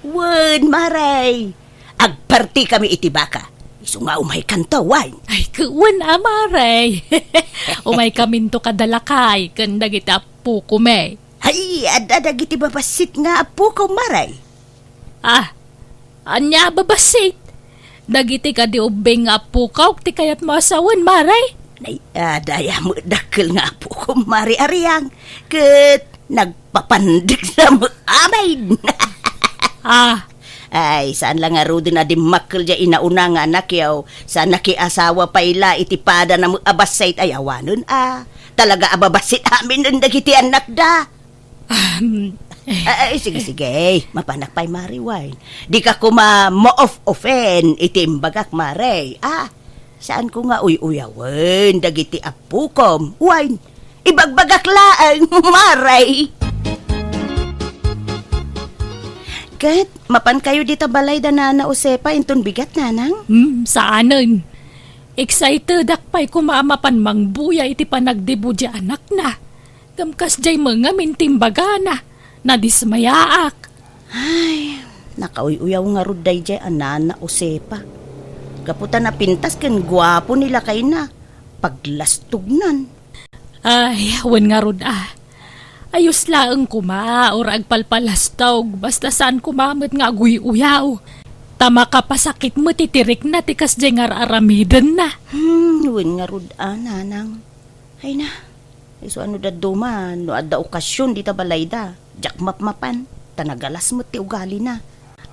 Wen, Maray. Agpartikami iti baka. Isu nga umaykanto, wen. Ay, wen a, Maray. Umaykaminto kada lakay ken dagiti appokom, eh. Ay, adda dagiti babassit nga appokom, Maray. Ah, ania a babassit? Dagiti kadi ubbing nga appokak ti kayatmo a sawen, Maray? Nay, adda met dakkel nga appokom, Maray Ariang. Ket nagpapandek sa met amin. Ah. Ay, saan la ngaruden a dimmakkel diay inauna nga anakyo. Saan nakiasawa pay la iti pada na met a bassit ay awanen a. Talaga a babassit amin dagiti annakda. Ahem. Ah, ay, sige, sige. Mapanak pay, Mare, wen. Dika koma maof-ofen iti imbagak, Mare. Ah, saanko nga uy-uyawen dagiti appokom. Wen, ibagbagak laeng, Mare. Ket, mapankayo dita balay da Nana Josefa inton bigat, Nanang? Hmm, saanen. Excitedak pay koma a mapan mangbuya iti panagdibo diay anakna. Ngem kasdiay met ngamin ti imbagana, nadismayaak. Ay, nakauy-uyaw ngarud daydiay a Nana Josefa. Gapu ta napintas ken guapo ni lakayna, paglastognan. Ay, wen ngarud a. Ayos laeng koma, uray agpalpalastog, basta saan koma met nga aguy-uyaw. Ta makapasakit met iti rikna ti kasdiay nga ar-aramidenna. Hmm, wen ngarud a, Nanang. Ay na, isu a no dadduma, no adda okasion dita balayda, diak mapmapan, ta nagalas met ti ugalina.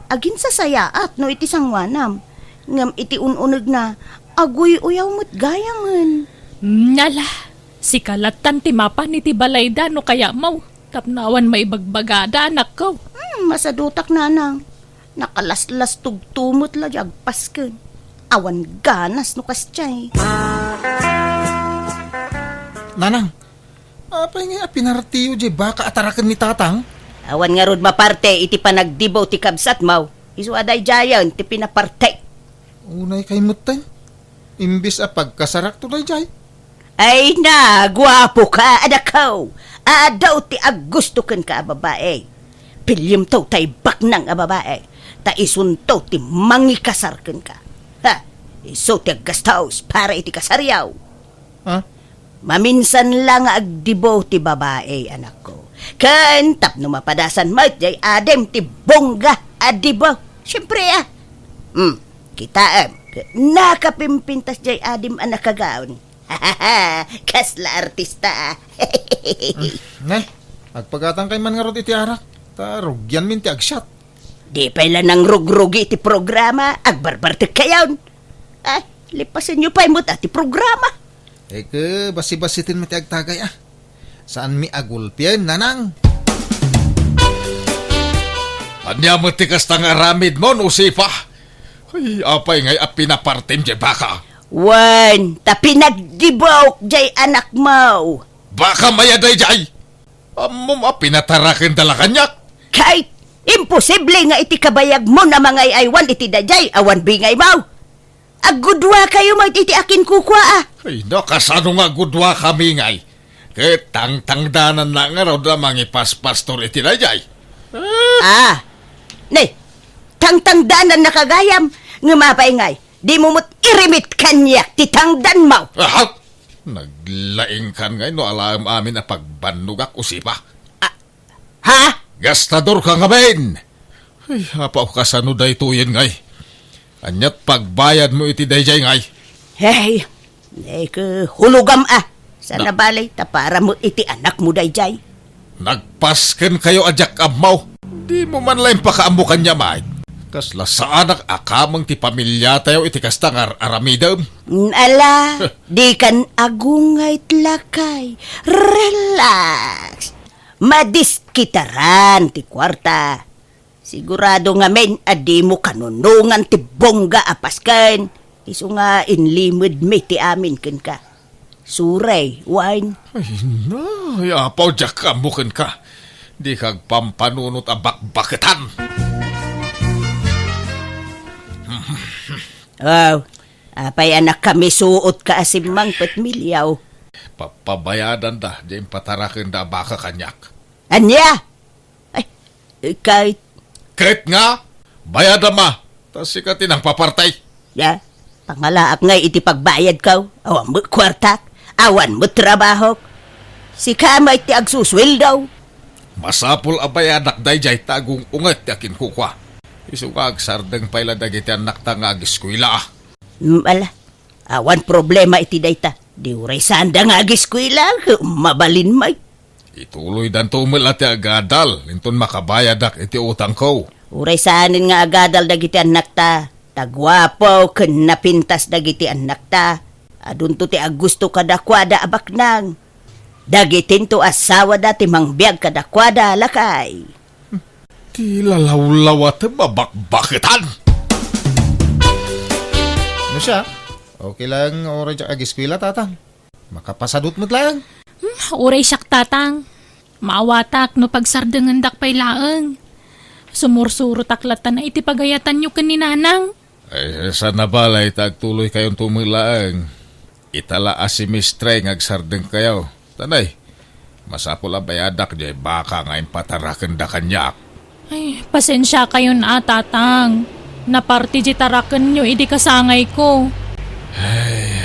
Aginsasayaat no iti sangoanam, ngem iti un-unegna, aguy-uyaw met gayamen. Nala, sika lattan ti mapan iti balayda no kayatmo, tapno awan maibagbagada, anakko. Hmm, masadutak, Nanang. Nakalaslastogto met la diay agpasken. Awan ganas no kasdiay. Nanang, apay ngay a pinartiyo diay baka a taraken ni Tatang? Awan ngarud maparte iti panagdibo ti kabsatmo. Isu a daydiayen ti pinaparte. Unay kay metten. Imbes a pagkasarakto daydiay. Ay na, guapoka, anakko. Adu ti aggusto kenka a babai. Pillemto tay baknang a babai. Ta isunto ti mangikasar kenka. Ha, isu ti aggastos para iti kasaryo. Ha? Maminsan la nga agdibo ti babai, anakko. Ken tapno mapadasan met diay adim ti bongga a dibo. Siempre, ah. Hmm, kitaem, nakapimpintas diay adim a nakagaon. Kasla artista, ah. Nay, agpagatankay man ngarud iti arak, ta rugianmin ti agsiat. Di pay la nangrugrugi ti programa, agbarbartekkayon. Ay, lipasenyo pay met a ti programa. Eke, basibasiten met ti agtagay, ah. Saanmi a gulpien, Nanang. Ania met ti kasta nga aramidmo, Josefa? Ay, apay ngay a pinapartem diay baka? Wen, ta pinagdibok diay anakmo. Baka maya daydiay? Ammom a pinatarakenda la kaniak? Kay, imposible nga iti kabayagmo a mangay-aywan iti daydiay, awan bingaymo. Aggudua kayo met iti akinkukua, ah. Ay, no, kasano nga aggudua kami ngay? Ket tangtangdanan na ngarud a mangipaspastor iti daydiay. Ah. Ne, tangtangdanan na kagayam, ngem apay ngay, dimo met irimit kaniak ti tangdanmo. Ah, naglaingkan ngay no alaem amin a pagbannogak, Josefa. Ah, Ha? Gastador ka ngamin! Ay, apaw, kasano daytoyen ngay? Ania't pagbayadmo iti daydiay ngay? Hey, eke, hulogam a. Sana Na- bale, ta para mo iti anakmo daydiay. Nagpasken kayo a diak ammo. Dimo man la impakaammo kaniak, Mike. Kasla saanak a kameng ti pamiliatayo iti kasta nga ar-aramidem. Ala, dikan agungayt lakay. Relax. Madiskitaran ti kuarta. Sigurado ngamin a dimo kanunongan ti bongga a pasken. Isu nga inlimedmi ti amin kenka. Suray, wen. Ay, na, ay, apaw, diak ammo kenka. Dika agpampanunot a bakbaketan. Aw, Apay a nakamisuotka a simmangpet, Miliaw? Papabayadanda diay impatarakenda a baka kaniak. Ania? Ay, ket— Ket nga, bayadam a, ta sika ti nangpapartay. Ya, pangalaak ngay iti pagbayadko. Awan met kuartak, awan met trabahok. Sika met ti agsusueldo. Masapul a bayadak daydiay ta agung-unget ti akinkukua. Isu nga agsardeng pay la dagiti annakta nga agiskuela. Mm, ala, awan problema iti dayta. Di uray saanda nga agiskuela, mabalin met. Ituloydanto met la ti agadal, inton makabayadak iti utangko. Uray saanen nga agadal dagiti annakta, ta guapo ken napintas dagiti annakta. Adunto ti aggusto kadakuada a baknang. Dagitinto assawada ti mangbiag kadakuada, lakay. Ti lalawlawatem a bakbaketan! No siak, okay lang, uray diak agiskuela, tatang. Makapasadut met laeng. Hmm, uray siak, tatang. Maawatak no pagsardengendak pay laeng. Sumursurotak latta iti pagayatanyo ken ni nanang. Ay, saan a balay ta agtuloykayonto met laeng. Ita la a semestre nga agsardengkayo. Tanay, masapul a bayadak diay baka nga impatarakenda kaniak. Ay, pasensiakayon a, tatang. Naparti diay tarakenyo idi kasangayko. Ay,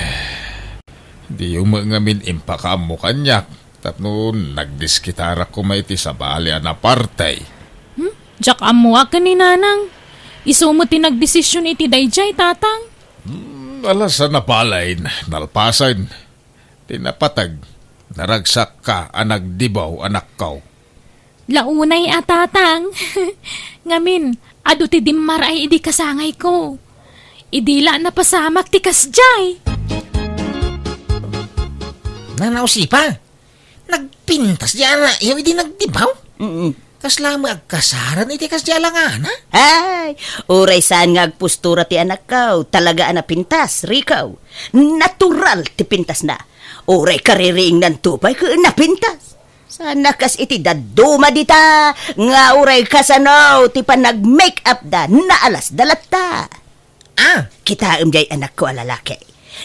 diyo met ngamin impakaammo kaniak, tapno nagdiskitarak koma iti sabali a naparti. Hmm? Diak ammoak ken ni nanang. Isu met ti nagdesision iti daydiay, tatang. Hmm, ala, saan a balay, nalpasen. Ti napateg, naragsakka a nagdibaw, anakko. La unay a, tatang. Ngamin, adu ti dimmaray idi kasangayko. Idi la napasamak ti kasdiay. Nana Usipa, nagpintas diay anakyo idi nagdibaw? Mm. Kasla met agkasaren iti kasdiay a langana? Ay, uray saan nga agpostura ti anakko, talaga a napintas, Rico. Natural ti pintasna. Uray kaririingnanto pay ket napintas. Saan a kas iti dadduma dita, nga uray kasano ti panag-make-up da, naalasda latta. Ah, kitaem diay anakko a lalaki.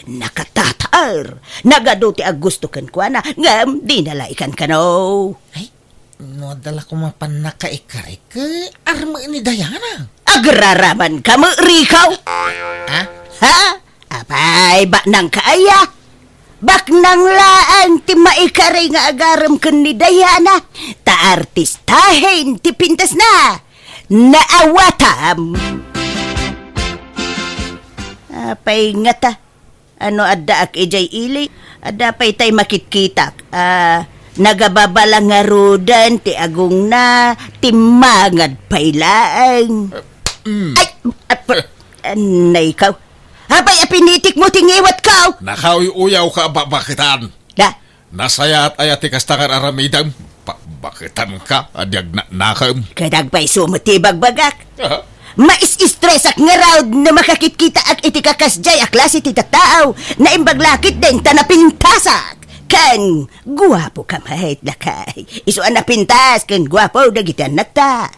Nakatataer. Nagadu ti aggusto kenkuana, ngem dina la ikankano. Ay, no adda la koma pannakaikari, ket arme ni Diana. Agraramanka met, Rico? Ah? Ha? Apay, baknangka aya? Baknang laeng ti maikari nga agarem ken ni Diana, ta artistahen ti pintasna. Naawatam. Apay ngata, ano addaak idiay ili? Adda pay tay makitkitak. Ah, nagababala ngaruden ti agongna, timmangad pay laeng. Mm. Ay, ap-, anay ka. Apay a pinitikmo ti ngiwatko? Nakauy-uyawka a bakbaketan. Da? Nasayaat aya ti kasta nga ar-aramidem? Bakbaketanka a di agnanakem. Ket agpayso met ti ibagbagak. Aha. Maistresak ngarud no makakitkitaak iti kakasdiay a klase ti tattao. Naimbag la ketdin ta napintasak. Ken guapoka met, lakay. Isu a napintas ken guapo dagiti annakta.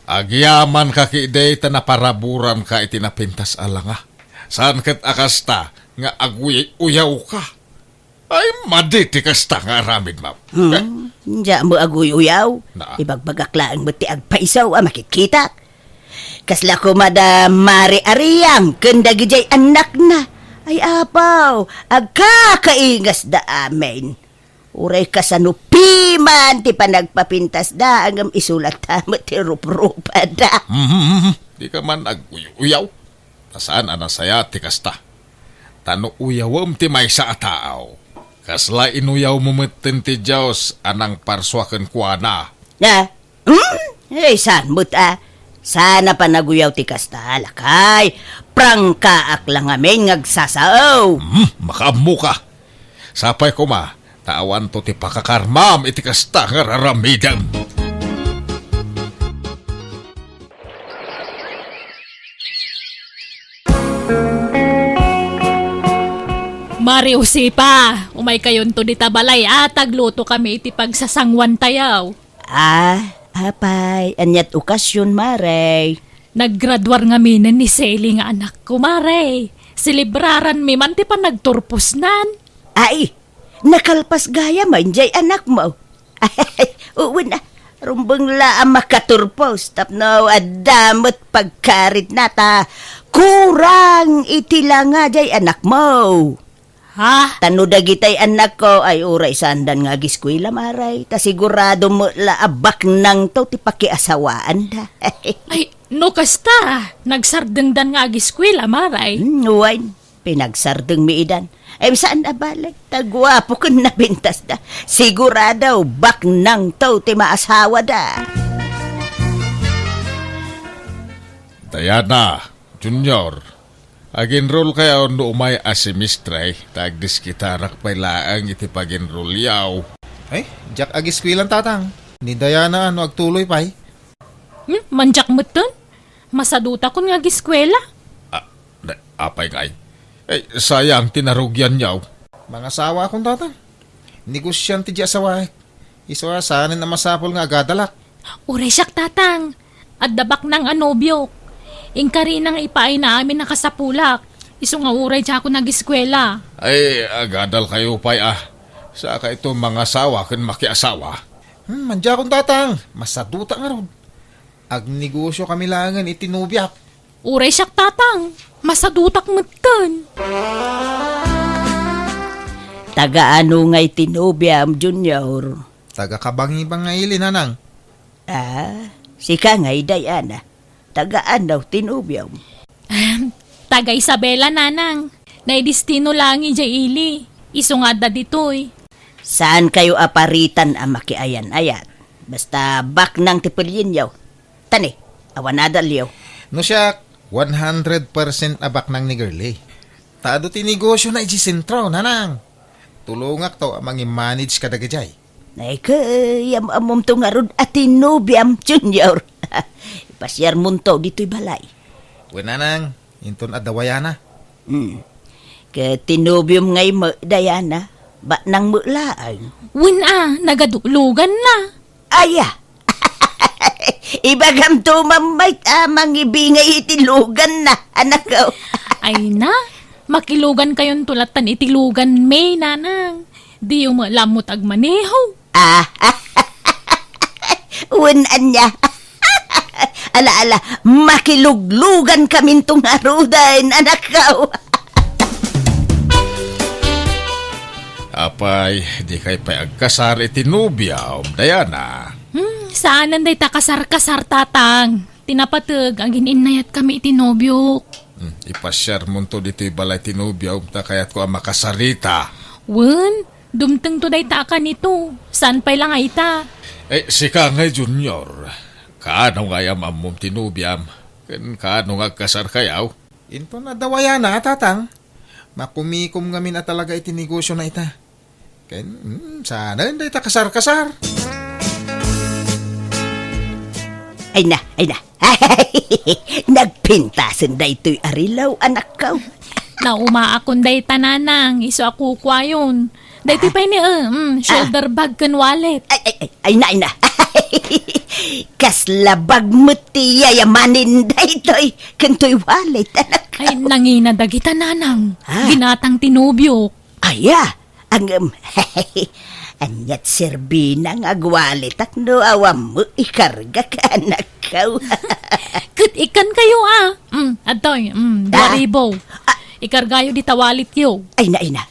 Agyamanka ketdi ta naparaburanka iti napintas a langa. Saan ket a kasta nga aguy-uyawka. Ay, madi ti kasta nga aramidem. Hmm, diak met aguy-uyaw. Na. Ibagbagak laeng met ti agpayso a makitkitak. Kasla koma da Mare Ariang ken dagidiay annakna. Ay, apaw, agkakaingasda amin. Uray kasano piman ti panagpapintasda, ngem isu latta met ti ruprupada. Mhm, mhm. Dika man aguy-uyaw. Ta saan a nasayaat ti kasta. Ta no uyawem ti maysa a tao, kasla inuyawmo metten ti Dios a nangparsua kenkuana. Na? Hmm? Ay, saan met a? Saan a panaguyaw ti kasta, lakay. Prangkaak la ngamin nga agsasao. Hmm, makaammoka. Sapay koma, ta awanto ti pakakarmam iti kasta nga ar-aramidem. Mare Josefa, umaykayonto dita balay a ta aglutokami iti pagsasanguantayo. Ah, apay, aniat okasion, Mare? Naggraduar ngaminen ni Selly nga anakko, Mare. Selebraranmi man ti panagturposnan. Ay, nakalpas gayam jay anakmo. Wen a, rumbeng la a makaturpos tapno adda met pagkaritna ta kurang iti langa jay anakmo. Ha? Ta no dagitay annakko ay uray saandan nga agiskuela, maray, ta sigurado met la a baknangto ti pakiasawaanda. Ay, no kasta, nagsardengdan nga agiskuela, maray. Hmm, wen, pinagsardengmi idan. Ay, saan a bale, ta guapo ken napintasda. Sigurado, baknangto ti maasawada. Diana, Junior, ag-enroll kayo no umay a semestre, ta agdiskitarak pay laeng iti pag-enrollyo. Ay, diak agiskuelan, tatang. Ni Diana no agtuloy pay. Hmm, mandiak metten? Masadutakon nga agiskuela. Ah, da-, apay ngay? Eh, sayang ti narugianyo. Mangasawa akon, tatang. Negosiante ti asawaek. Isu a saanen a masapul nga agadalak. Uray siak, tatang. Adda baknang a nobiok. Inkarina nga ipaayna amin a kasapulak. Isu nga uray diakon agiskuela. Ay, agadal kayo pay, ah. Saka ito mangasawa ken makiasawa. Hmm, mandiakon, tatang. Masaduta ngarud. Agnegosyo kami laengen iti nobiak. Uray siak, tatang. Masadutak metten. Taga ano ngay ti nobiam, Junior? Taga Kabangibang nga ili, nanang. Ah, sika ngay, Diana. Taga ano ti nobiam? Ahem, taga Isabela, nanang. Naidestino laeng idiay ili. Isu nga adda ditoy. Saan kayo aparitan a makiayan-ayat? Basta baknang ti pelienyo. Tani, awan adalyo. No siak, one hundred percent a baknang ni Girlie. Ta adu ti negosyona idiay sentro, nanang. Tulongakto a mangi-manage kadagijay. Ay, kayam-ammomto ngarud a ti nobiam, Junior. Ipasiarmonto ditoy balay. Wen, nanang, inton adda wayana. Hmm. Ket ti nobiom ngay met, Diana, baknang met laeng. Wen a, nagaduloganna. Aya. Ibagamto mammayt a mangibingay iti luganna, anakko. Ay na, makilugan kayonto lattan iti luganmi, nanang. Diyo met la ammo't agmaneho. Ah, wen ania. Ala, ala, makiluglugan kaminto ngaruden, anakko. Apay, dikay pay agkasar iti nobiam, Diana? Hmm, saanen dayta kasar-kasar, tatang. Ti napateg, agin-innayatkami iti nobiok. Hmm, ipasiarmonto ditoy balay ti nobiam, ta kayatko a makasarita. Wen, dumtengto dayta a kanito. Saan pay la nga ita? Eh, sika ngay, Junior. Kaano nga am-ammom ti nobiam? Ken kaano nga agkasar kayo? Inton adda wayana, tatang. Makumikom ngamin a talaga iti negosyona ita. Ken, hmm, saanen dayta kasar-kasar. Ay na, ay na. Nagpintasen daytoy a rilaw, anakko. Naumaakon dayta, nanang, isu a kukuayon. Daytoy pay ni, eh, mm, shoulder bag ken wallet. Ay, ay, ay, ay na, ay na. Kasla bag met ti yayamanen daytoy, ken toy wallet, anakko. Ay, nangina dagita, nanang. Ah. Ginatang ti nobiok. Aya, ngem, ania't serbina nga agwalitak no awan met ikargak, anakko. Ket ikkan kayo, ah. Mm, adtoy, mm, dua ribu. Ah. Ikargayo dita walityo. Ay na, ay na.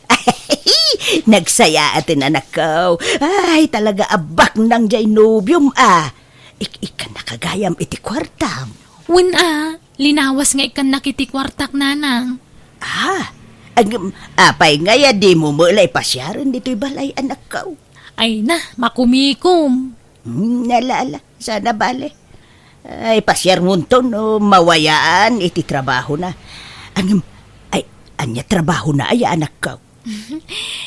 Nagsayaaten, anakko. Ay, talaga a baknang jay nobiom, ah. Ik-, ikkannak gayam iti kuartam. Wen a, linawas nga ikkannak iti kuartak, nanang. Ah, ag-, apay ngay a dimo met la ipasiaren ditoy balay, anakko? Ay na, makumikom. Hmm, ala, ala, saan a bale. Ay, pasiarmonto no mawayaan iti trabahona. Ngem, ay, ania trabahona aya, anakko?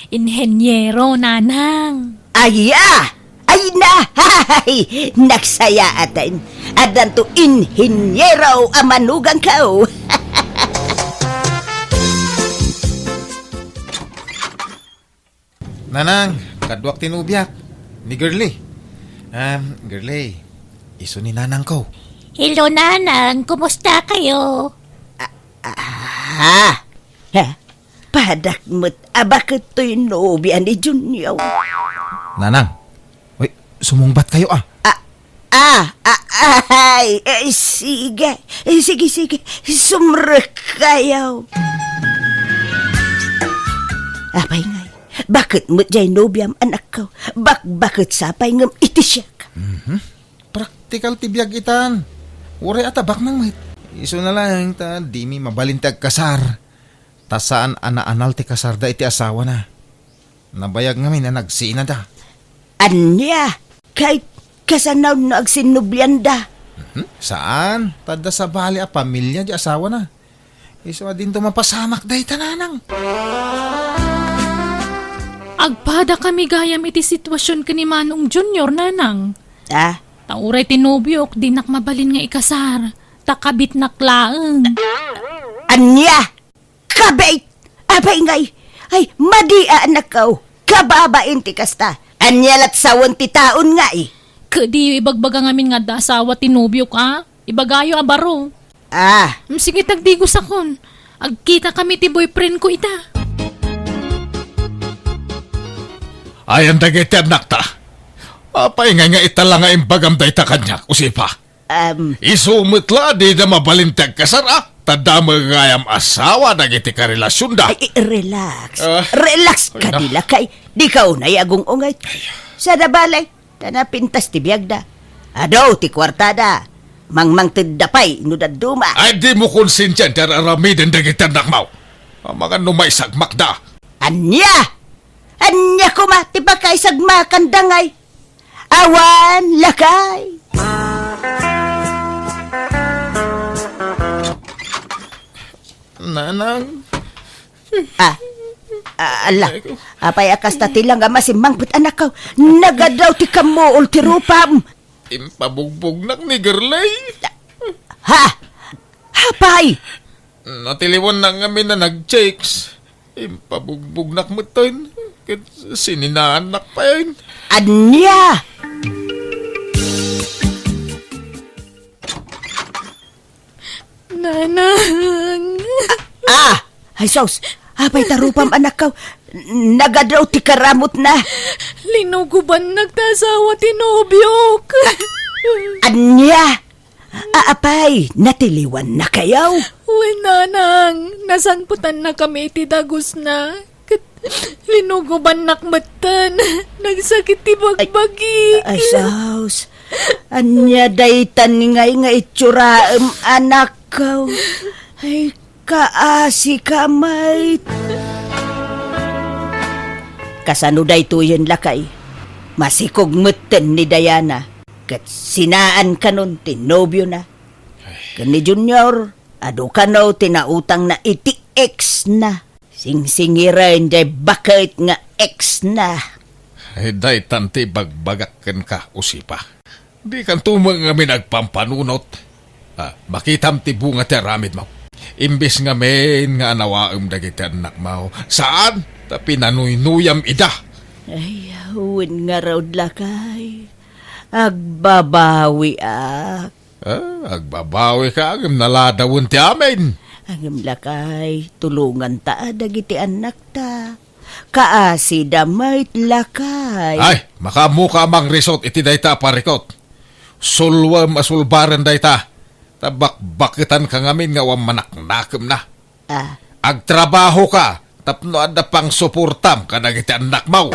Inhenyero, nanang. Aya! Ay na! Hay! Nagsayaaten. Addanto inhenyero a manugangko. Nanang, kaduak ti nobiak. Ni Girlie. Um, Girlie, isu ni nanangko. Hello, nanang. Kumusta kayo? Ah, ah, Ha? Padak met a baket toy nobia ni Junior. Nanang, uy, sumungbat kayo, ah. Ah, ah, ah, ay, eh, sige. Eh, sige, sige. Sumrek kayo. Apay ngay, baket met jay nobiam, anak ko? Bakbaket sa pay ngem iti siak. Mhm. Praktikal ti biag itan. Uray atabak nang met. Isu na lang ta dimi mabalin ti agkasar. Ta saan a naanal ti kasarda iti asawana. Nabayag ngamin a nagsinada. Ania? Kay kasano no agsinnublianda? Mhm. Saan? Ta adda sabali a pamilia di asawana. Isu a dinto mapasamak dayta, nanang. Agpada kami gayam iti situasion ken ni Manong Junior, nanang. Ah? Ta uray ti nobiok, dinak mabalin nga ikasar. Ta kabitnak laeng. Ania? Kabit! Apay ngay? Ay, madi a anakko. Kababain ti kasta. Ania lat sawen ti taon ngay? Kadi ibagbaga ngamin nga adda asawa ti nobiok, a? Ibagayo a baro. Ah. Mm, sige, tagdigos akon. Agkita kami ti boyfriend ko ita. Ayan dagiti annakta. Apay ngay nga ita la nga imbagam dayta kaniak, Usipa? Um, Isu met la, dida mabalin ti agkasar, a? Ta adda met gayam asawa dagiti karelasionda. Ay, eh, relax. Ah, relax ay, kadi, lakay. Dika unay agung-ungay. Ay. Sada balay, ta napintas ti biagda. Adu ti kuartada. Mangmangtedda pay no dadduma. Ay, dimo konsensian ti ar-aramiden dagiti annakmo. Amangan no maisagmakda. Ania? Ania koma ti pakaisagmakanda ngay? Awan, lakay. Nanang. Ah, ah, ala. Ay, ko. Apay a kasta ti langam a simmangpet, anakko? Nagadaw ti kammuol ti rupam. Impabugbugnak ni Gerlay. Ha? Apay? Natiliwannak ngamin a nag-chicks. Impabugbugnak metten, ket sininaannak payen. Ania? Nanang. Ah! Ay, sus! Apay ta rupam, anakko? Nagadaw ti karamutna. Linugubannak ta asawa ti nobiok. Ania? A-, apay, natiliwannakayo? Wen, nanang, nasangpetannakami iti dagusna. Ket linugubannak metten. Nagsakit ti bagbagik. Ay, sus. Ania daytan ngay nga itsurem, anakko? Ay, kaasika met. Kasano daytoyen, lakay? Masikog metten ni Diana. Ket sinaan kanon ti nobiona. Ken ni Junior, adu kano ti nautangna iti ex-na. Singsingiren jay baket nga ex-na. Ay, daytan ti ibagbagak kenka, Usipa. Dikanto met ngamin agpampanunot. Ah, makitam ti bunga ti aramidmo. Imbes ngamin nga anawaem dagiti annakmo, saan ta pinanuynuyam ida. Ay, wen ngarud, lakay. Agbabawiak. Ah, agbabawika, ngem naladawen ti amin. Ngem, lakay, tulonganta a dagiti annakta. Kaasida met, lakay. Ay, makaammoka a mangrisot iti dayta a parikut. Sulwem a sulbaren dayta. Ta bakbaketanka ngamin nga awan manaknakemna. Ah. Agtrabahoka tapno adda pangsuportam kadagiti annakmo.